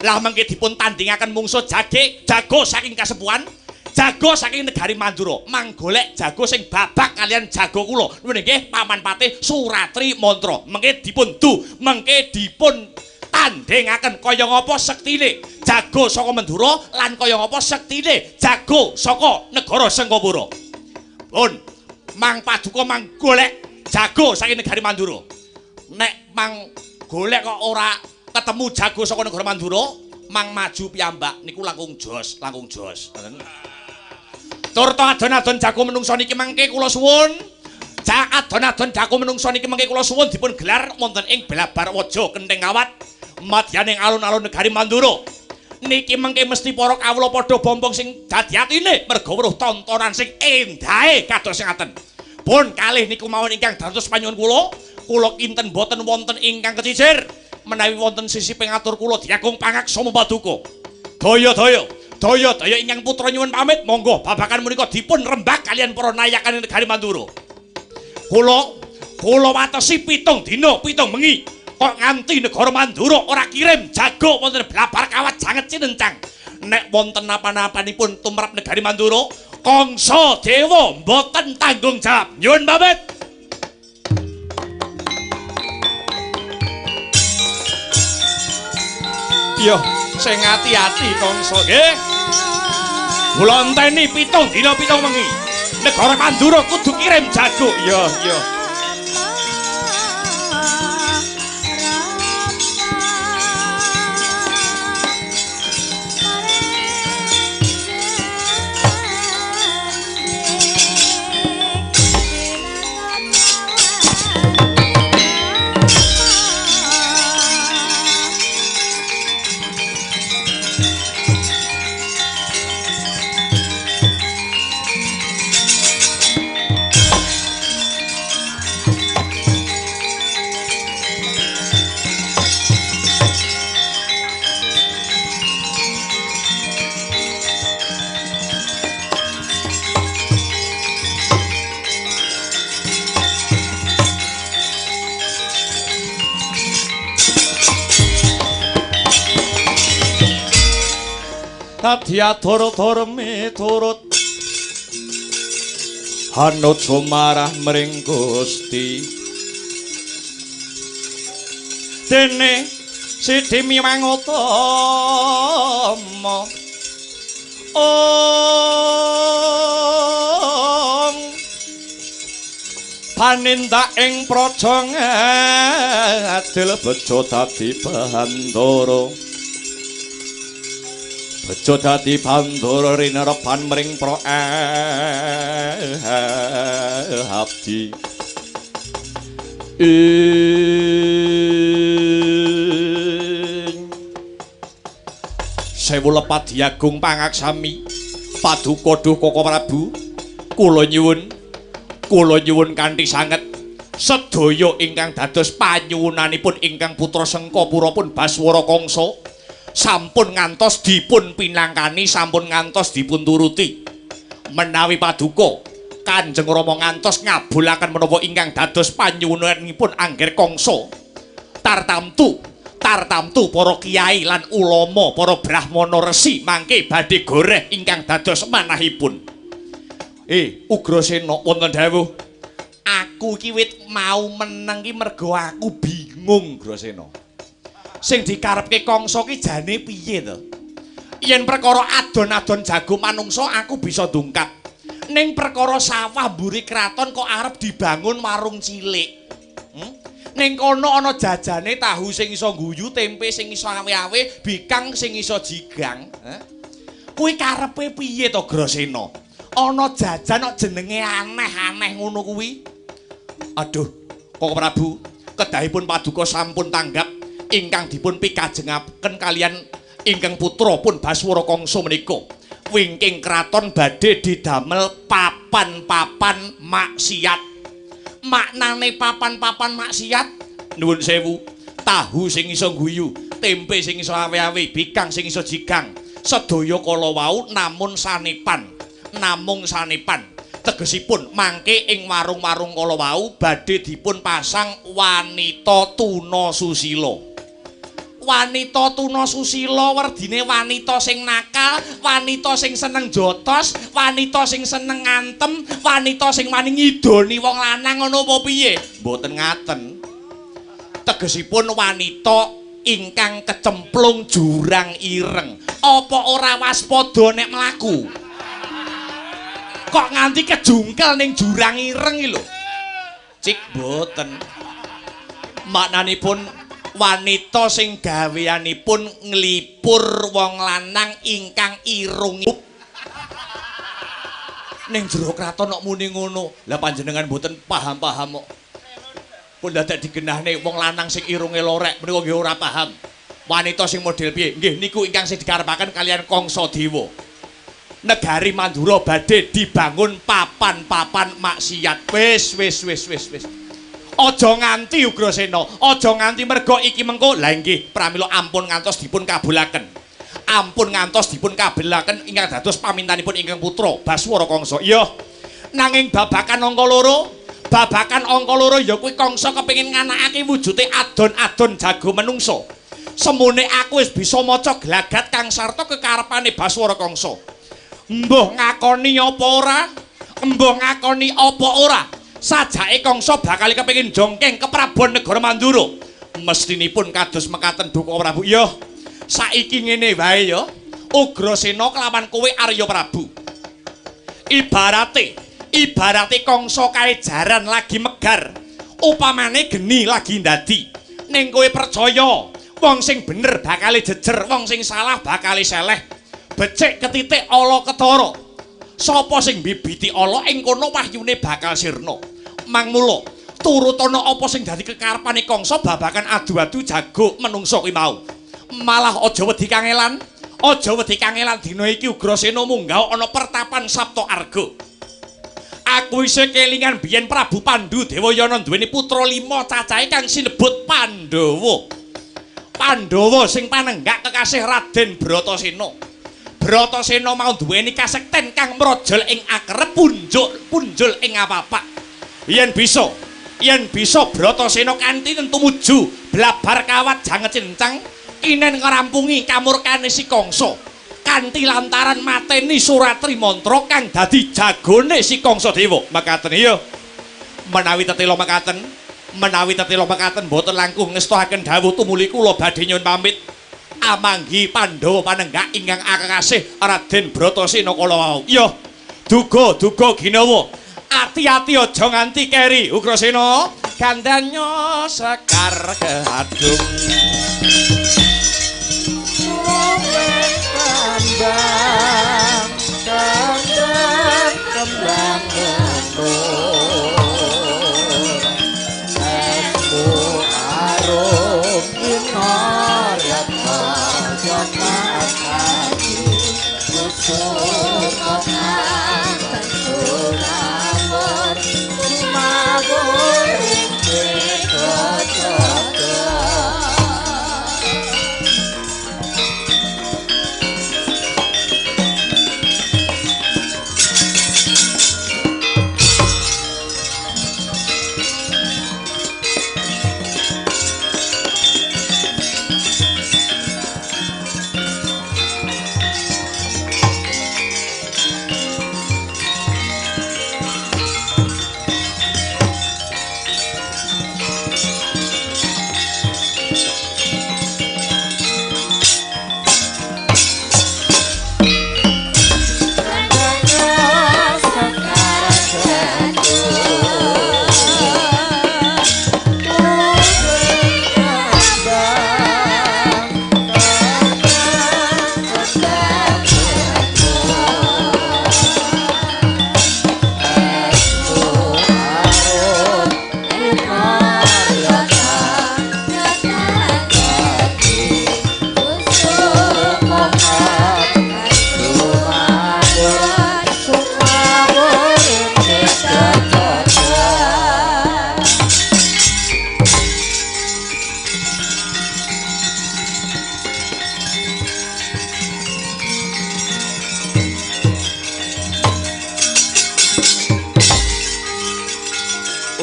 Lah mangke dipun tandingaken mungsuh jage jago saking Kasepuhan, jago saking negari Mandura. Mang golek jago sing babak kalian jago kula. Nuwun nggih Paman Patih Suratri Mantra. Mangke dipun du, mangke dipun tandingaken kaya ngapa sektine jago saka Mandura lan kaya ngapa sektine jago saka negara Sengkapura. Pun mang paduka mang golek jago saking negari Mandura. Nek mang golek kok ora ketemu jago saka negara Mandura, mang maju piyambak niku langkung jos, langkung jos. Ngoten. Turta adon-adon jago menungsa niki mangke kula suwun. Adon-adon jago menungsa niki mangke kula suwun dipun gelar wonten ing Belabar Waja Kenthing Kawat madyaning alun-alun negari Mandura. Niki mengke mesti para kawula padha bombong sing dadi atine merga weruh tontonan sing endahe kados ngaten. Pun kalih niku mawon ingkang dados panyuwun kula, kula kinten boten wonten ingkang kecicir menawi wonten sisi pengatur kula diagung pangaksama paduka. Daya-daya, daya-daya ingkang putra nyuwun pamit, monggo babakan menika dipun rembag kalian para nayakan negari Mandura. Kula watesi 7 dina 7 bengi. Kok nganti negara Mandura ora kirim jago wonten Blabar Kawat janget cinencang. Nek wonten napa-napanipun tumrap negari Mandura, Kangsadewa mboten tanggung jawab. Nyuwun pamit. Yo, sing ati-ati Kangsa nggih. Kula enteni 7 dina 7 wengi. Negara Mandura kudu kirim jago. Yo, yo. Dadi atur-atur miturut hanut sumarah mring Gusti. Dene Sidi Miwang Utama ong panindak ing praja ngadil bejo dadi bandara. Bejo dadi bandara rinereban mring pra abdi. Ing sewu lepat diagung pangaksami paduka duh Koko Prabu, kula nyuwun kanthi sanget sedaya ingkang dados panyuwunanipun ingkang putra Sengkapura pun Baswara Kangsa sampun ngantos dipun pinangkani, sampun ngantos dipun turuti. Menawi paduka Kanjeng Rama ngantos ngabulaken menapa ingkang dados panyuwunanipun Angger Kangsa, tartamtu para kiai lan ulama, para brahmana resi mangke badhe goreh ingkang dados manahipun. Ugrasena wonten dawuh, aku iki wit mau meneng ki mergo aku bingung, Ugrasena. Sing dikarepke Kangsa ki jane piye to? Yen perkara adon-adon jago manungsa aku bisa dongkap. Ning perkara sawah mburi kraton kok arep dibangun warung cilik. Ning kono ana jajane tahu sing iso guyu, tempe sing iso awe-awe, bikang sing iso jigang. Kuwi karepe piye to, Grasena? Ana jajan kok jenenge aneh-aneh ngono kuwi. Aduh, Koko Prabu, kedahipun paduka sampun tanggap ingkang dipun pikajengaken kalian ingkang putra pun Baswara Kangsa menika. Wingking kraton badhe didamel papan-papan maksiat. Maknane papan-papan maksiat, nuwun sewu, tahu sing iso guyu, tempe sing iso awe-awe, bikang sing iso jigang, sedaya kala wau namun sanepan, namung sanepan. Tegesipun mangke ing warung-warung kala wau badhe dipun pasang wanita tuna susila. Wanita tuna susila werdine wanita sing nakal, wanita sing seneng jotos, wanita sing seneng ngantem, wanita sing wani ngidoni wong lanang ngono apa piye? Mboten ngaten. Tegesipun wanita ingkang kecemplung jurang ireng. Apa ora waspada nek mlaku? Kok nganti kejungkel ning jurang ireng iki lho. Cik mboten. Maknanipun wanita sing gaweanipun nglipur wong lanang ingkang irung ning jero kraton kok muni ngono. Lah panjenengan mboten paham-paham kok. Pun dadak digenahne wong lanang sing irunge lorek menika nggih ora paham. Wanita sing model piye? Nggih niku ingkang sing dikarepaken kalian Kangsa Dewa. Negari Mandura badhe dibangun papan-papan maksiat. Wis wis wis wis wis. Aja nganti Ugrasena, aja nganti merga iki mengko. Lah nggih, pramila ampun ngantos dipun kabulaken. Ampun ngantos dipun kabulaken ingkang dados pamintanipun ingkang putra Baswara Kangsa. Iya. Nanging babakan angka loro, babakan angka loro ya kuwi Kangsa kepengin nganakake wujude adon-adon jago menungsa. Semune aku wis bisa maca glagat kang sarta kekarepane Baswara Kangsa. Mbuh ngakoni apa ora? Mbuh ngakoni apa ora? Sajake Kangsa bakal kepengin jongkeng ke Prabon Negara Mandura. Mestinipun kados mekaten Duka Prabu. Ya, saiki ngene wae ya. Ugrasena kelawan kowe Arya Prabu. Ibarate Kangsa kae jaran lagi megar. Upamane geni lagi ndadi. Ning kowe percaya, wong sing bener bakal jejer, wong sing salah bakal seleh. Becik ketitik ala ketara. Sapa sing mbibiti ala ing kono wahyune bakal sirna. Mangmula turutana apa sing dadi kekarepane Kangsa babakan adu-adu jago menungsa kuwi mau. Malah aja wedi kangelan, aja wedi kangelan dina iki Ugrasena munggah ana pertapan Sapta Arga. Aku isih kelingan biyen Prabu Pandu Dewayana duweni putra 5 cacahe kang sinebut Pandhawa. Pandhawa sing panenggak kekasih Raden Bratasena. Bratasena mau duweni kasekten kang mrojol ing akrep punjul ing apapak. Yen bisa Bratasena kanthi tumuju blabar kawat janget cincang kinen ngrampungi kamurkane si Kangsa. Kanthi lantaran mateni Suratri Mantra kang dadi jagone si Kangsa Dewa. Mekaten iya. Menawi tetela mekaten, menawi tetela mekaten boten langkung ngestohaken dawuh tumuli kula badhe nyuwun pamit. Amanggi Pandhawa panenggak ingkang akasih Raden Bratasena kala wau. Iya. Duga duga ginawa. Ati-ati aja nganti keri Ugrasena. Gandanya sekar keadung. Kembang kembang kembang kentur esmu arum inoryata jata kaji kusuma sumawur sumawur ing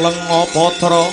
Lenga Patra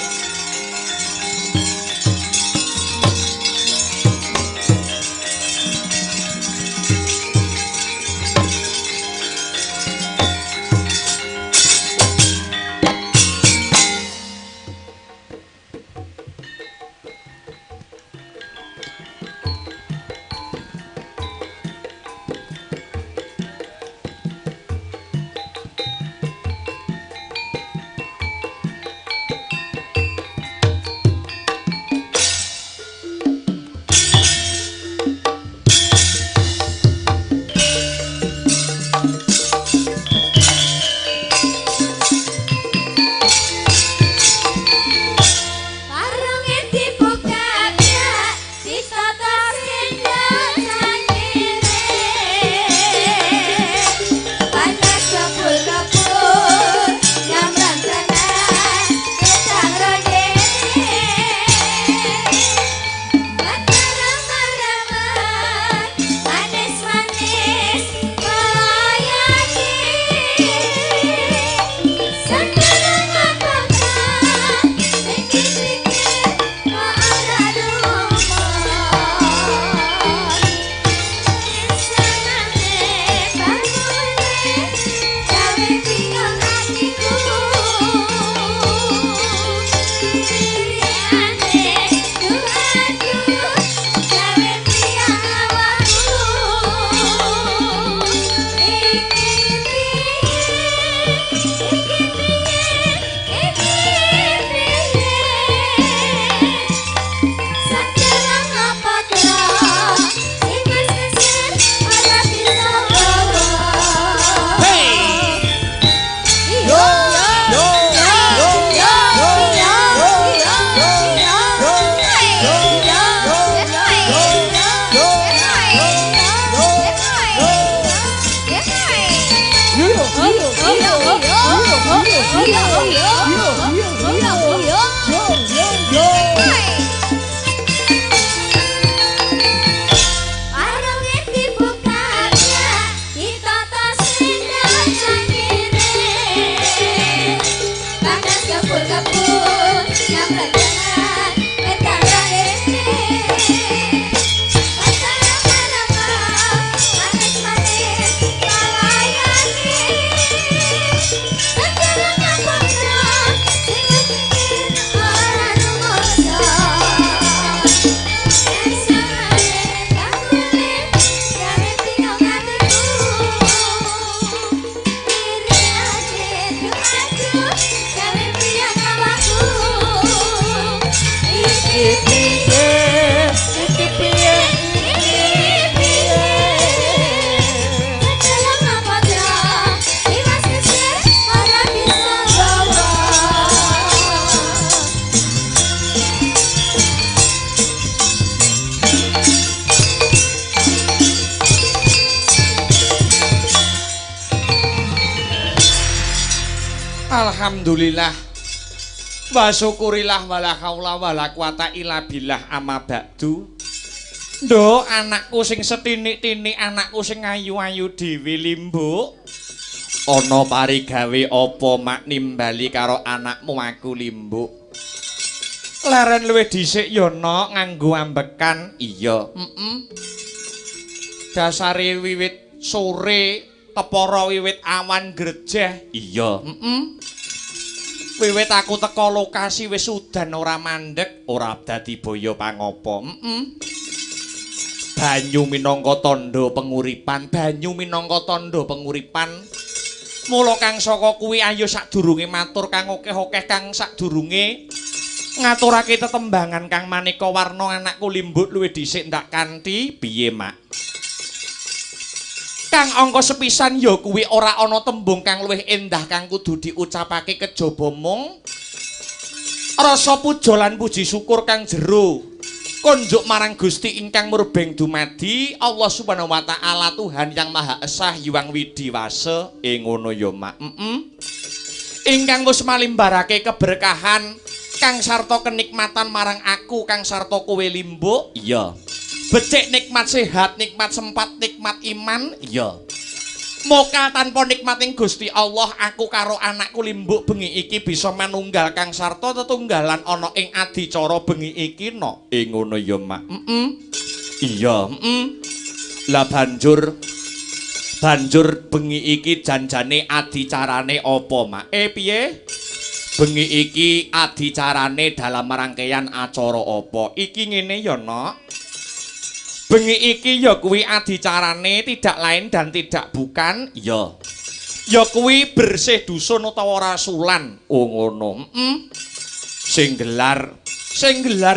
Alhamdulillah wa syukurillah wala haula wala quwata illa billah amma ba'du. Nduk, anakku sing setinik-tinik, anakku sing ayu-ayu dhewe Limbuk. Ana parigawe apa mak nimbali karo anakmu aku Limbuk? Leren luwih dhisik ya nok nganggo ambekan. Iya, heeh. Dasare wiwit sore kepara wiwit awan grejeh. Iya, heeh. Wiwit aku teko lokasi wis udan ora mandek, ora dadi boyo pangopo. Heeh. Banyu minangka tandha penguripan, banyu minangka tandha penguripan. Mula kang saka kuwi ayo sadurunge matur kang akeh-akeh kang sadurunge ngaturake tetembangan kang maneka warna anakku Limbuk luwih dhisik ndak kanthi piye mak. Kang angka sepisan ya kuwi ora ana tembung kang luwih endah kang kudu diucapake kejaba mung rasa puja lan puji syukur kang jero konjuk marang Gusti ingkang murbeng dumadi Allah Subhanahu wa taala Tuhan yang Maha Esa Hyang Widhi Wasa. Ngono ya mak. Ingkang wis malimbarake keberkahan kang sarta kenikmatan marang aku kang sarta kowe Limbuk. Iya. Becik nikmat sehat, nikmat sempat, nikmat iman. Iya. Moka tanpa nikmating Gusti Allah aku karo anakku Limbuk bengi iki bisa manunggal kang sarta tetunggalan ana ing adicara bengi iki no. Ngono ya mak. Iya, Lah banjur bengi iki janjane adicarane apa mak? Piye? Bengi iki adicarane dalam rangkaian acara apa? Iki ngene ya nok. Bengi iki ya kuwi adicarane tidak lain dan tidak bukan ya. Ya kuwi bersih dusun utawa rasulan. Oh ngono. Sing gelar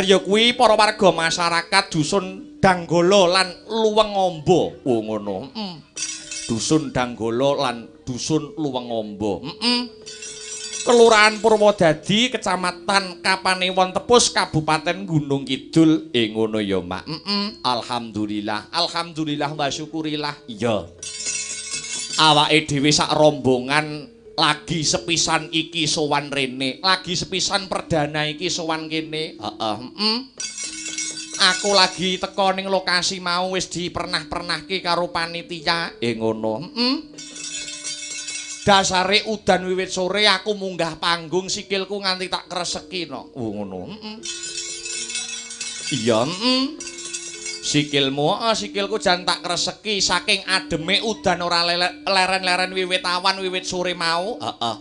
ya kuwi para warga masyarakat dusun Danggolo lan Luwengombo. Oh ngono. Dusun Danggolo lan dusun Luwengombo. Kelurahan Purwodadi, Kecamatan Kapanewon Tepus, Kabupaten Gunung Kidul. Ngono ya mak. Alhamdulillah, alhamdulillah wa syukurillah. Iya. Awake dhewe sak rombongan lagi sepisan iki sowan rene, lagi sepisan perdana iki sowan kene. Heeh. Aku lagi teko ning lokasi mau wis dipernah-pernahke karo panitia. Ngono. Dasare udan wiwit sore aku munggah panggung sikilku nganti tak kreseki no. Oh ngono. Iya, Sikilmu, sikilku jan tak kreseki saking ademe udan ora leren-leren wiwit awan wiwit sore mau. Heeh.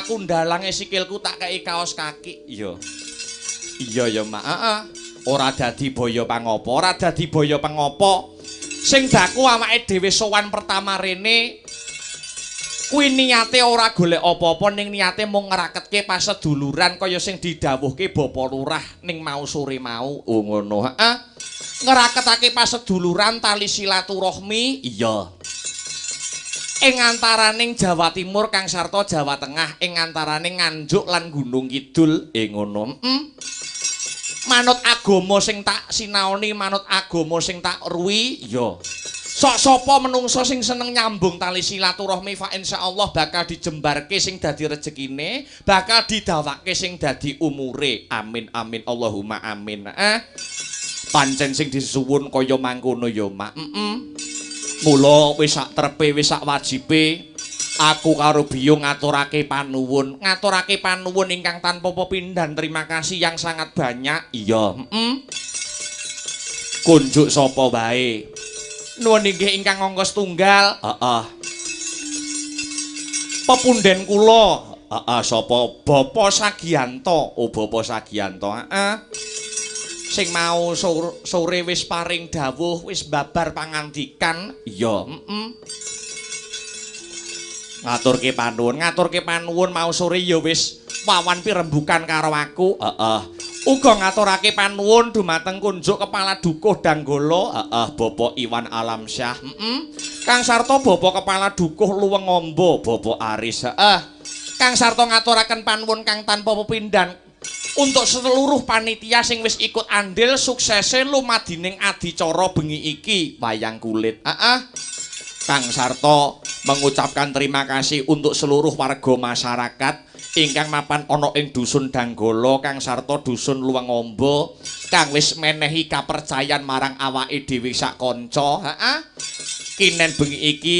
Aku ndalange sikilku tak kei kaos kaki. Iya. Iya ya, Mak. Heeh. Ora dadi boyo pangopo, ora dadi boyo pangopo. Sing daku awake dhewe sowan pertama rene kuwi niate ora golek apa-apa ning niate mung ngraketke paseduluran kaya sing didhawuhke Bapak Lurah ning mau sore mau. Oh ngono. Heeh. Ngraketake paseduluran tali silaturahmi. Iya. Ing antaraning Jawa Timur kang sarta Jawa Tengah, ing antaraning Nganjuk lan Gunung Kidul. Ngono. Manut agama sing tak sinaoni, manut agama sing tak ruwi. Iya. Sok sapa menungso sing seneng nyambung tali silaturahmi fa insyaallah bakal dijembarke sing dadi rejekine, bakal didawake sing dadi umure. Amin amin Allahumma amin. Pancen sing disuwun kaya mangkono ya mak. Mula wis sak trepe wis sak wajibe aku karo biyung ngaturake panuwun, ngaturake panuwun ingkang tanpa pepindhan terima kasih yang sangat banyak. Iya. Kunjuk sapa wae. Nuwun inggih ingkang angka setunggal. Heeh. Pepunden kula. Heeh, sapa? Bapak Sagianto. Oh, Bapak Sagianto. Heeh. Sing mau sore wis paring dawuh, wis babar pangandikan. Iya, Ngaturke panuwun, ngaturke panuwun mau sore ya wis wawan pirembukan karo aku. Heeh. Uga ngaturake panuwun dumateng kunjuk kepala dukuh Danggolo, heeh, Bapak Iwan Alamsyah. Kang sarta Bapak kepala dukuh Luwengombo, Bapak Aris. Heeh. Kang sarta ngaturaken panuwun kang tanpa pepindhan untuk seluruh panitia sing wis ikut andil suksese lumadining adicara bengi iki wayang kulit. Heeh. Kang sarta Mengucapkan terima kasih untuk seluruh warga masyarakat ingkang mapan ana ing dusun Danggala kang sarta dusun Luwengombo kang wis menehi kapercayan marang awake dhewe sak kanca. Heeh. Kinen bengi iki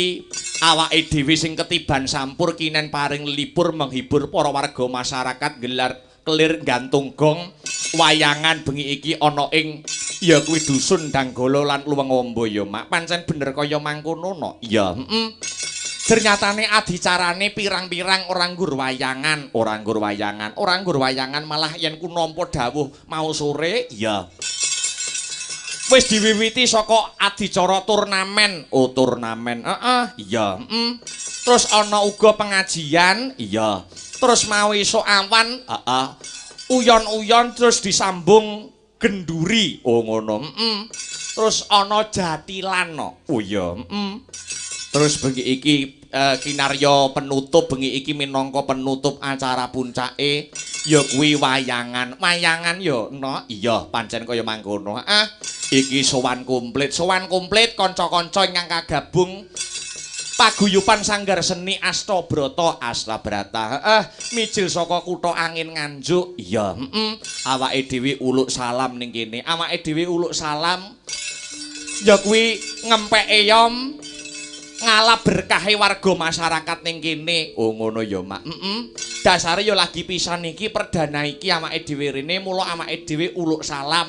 awake dhewe sing ketiban sampur kinen paring lipur menghibur para warga masyarakat gelar kelir gantung gong wayangan bengi iki ana ing ya kuwi dusun Danggala lan Luwengombo ya Mak. Pancen bener kaya mangkono no. Iya, heeh. Ternyatane adicarane pirang-pirang ora nggur wayangan, ora nggur wayangan, ora nggur wayangan malah yen ku nampa dawuh mau sore, iya. Wis diwiwiti saka adicara turnamen, oh turnamen, heeh, iya, heeh. Terus ana uga pengajian, iya. Terus mau esuk awan, heeh. Uyon-uyon terus disambung genduri, oh ngono, heeh. Terus ana jatilan, oh iya, heeh. Terus bengi iki kinarya penutup bengi iki minangka penutup acara puncake ya kuwi wayangan. Wayangan ya no, iya pancen kaya mangkono. Ah, iki sowan komplit kanca-kanca ingkang kagabung paguyuban Sanggar Seni Astabrata Astabrata. Heeh, mijil saka kutha angin Nganjuk. Iya, heeh. Awake dhewe uluk salam ning kene. Awake dhewe uluk salam ya kuwi ngempek eyom ngalap berkahe warga masyarakat ning kene. Oh ngono ya Mak. Heeh. Dasare ya lagi pisan iki perdana iki awake dhewe rene, mula awake dhewe uluk salam.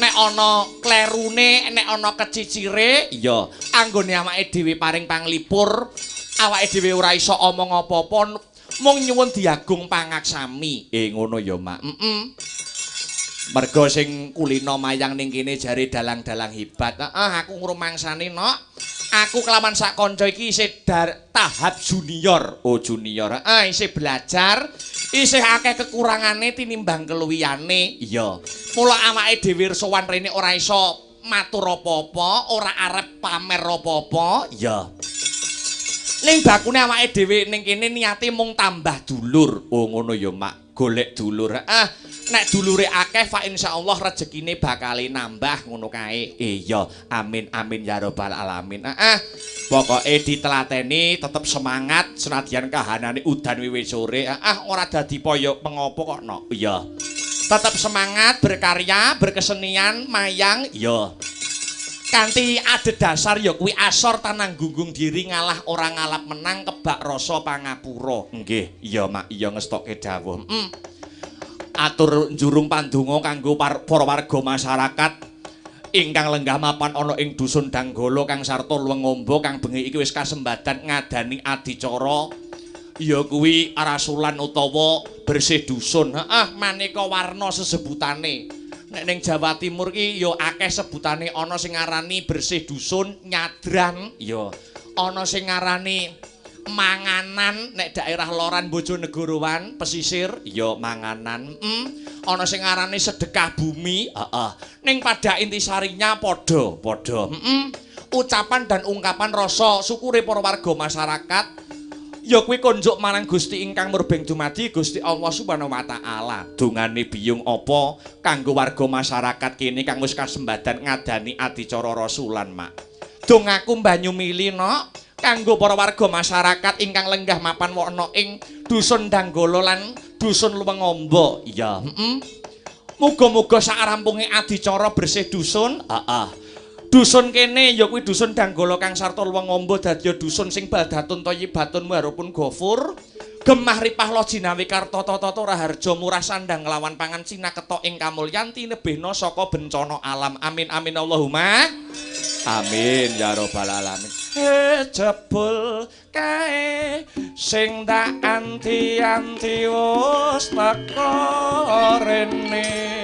Nek ana klerune, nek ana kecicire, ya anggone awake dhewe paring panglipur, awake dhewe ora iso omong apa-apa, mung nyuwun diagung pangaksami. Ngono ya Mak. Heeh. Merga sing kulino mayang ning kene jare dalang-dalang hebat. Heeh, aku ngrumangsani nok. Aku kelawan sak kanca iki isih tahap junior. Oh junior. Heeh, isih belajar, isih akeh kekurangane tinimbang keluwihane. Iya. Mula awake dhewe sowan rene ora iso matur apa-apa, ora arep pamer apa-apa. Iya. Ning bakune awake dhewe ning kene niate mung tambah dulur. Oh ngono ya Mak, golek dulur. Ah, nek dulure akeh fa insyaallah rejekine bakal nambah ngono kae. Iya, amin amin ya rabbal alamin. Ah, pokoke ditelateni tetep semangat senadyan kahanane udan wiwit sore. Ah, ora dadi poyo pengopo kok no. Iya. Tetep semangat berkarya, berkesenian, mayang. Iya. Kanthi adhedhasar ya kuwi asor tanang gunggung diri ngalah ora ngalap menang kebak rasa pangapura. Nggih, iya Mak, iya ngestokke dawuh. Atur njurung pandonga kanggo para warga masyarakat ingkang lenggah mapan ana ing dusun Danggala kang sarta Luwengombo kang bengi iki wis kasembadan ngadani adicara ya kuwi rasulan utawa bersih dusun. Heeh, maneka warna sesebutane. Nek ning Jawa Timur ki ya akeh sebutane, ana sing ngarani bersih dusun, nyadran, ya. Ana sing ngarani manganan nek daerah loran Bojonegorowan pesisir, ya manganan. Ana sing ngarani sedekah bumi, heeh. Ning pada intisarinya padha, padha. Ucapan dan ungkapan rasa syukure para warga masyarakat ya kuwi konjuk marang Gusti ingkang murbeng dumadi Gusti Allah Subhanahu wa taala. Dongane biyung apa kanggo warga masyarakat kene kang wis kasembadan ngadani adicara rasulan, Mak. Dongaku banyu mili nok kanggo para warga masyarakat ingkang lenggah mapan wana ing dusun Danggala lan dusun Luwengombo. Iya, heeh. Muga-muga sak rampunge adicara bersih dusun, heeh. Dusun kene ya kuwi dusun Danggala kang sarta Luwengombo dadi dusun sing baldatun thayyibatun warupun gofur. Gemah ripah lo jinawi karta tata raharja murah sandang nglawan pangan cinaketok ing kamulyan tinebihna saka bencana alam. Amin amin Allahumma. Amin ya rabbal alamin. Jebul kae sing tak anti-anti wis teka rene.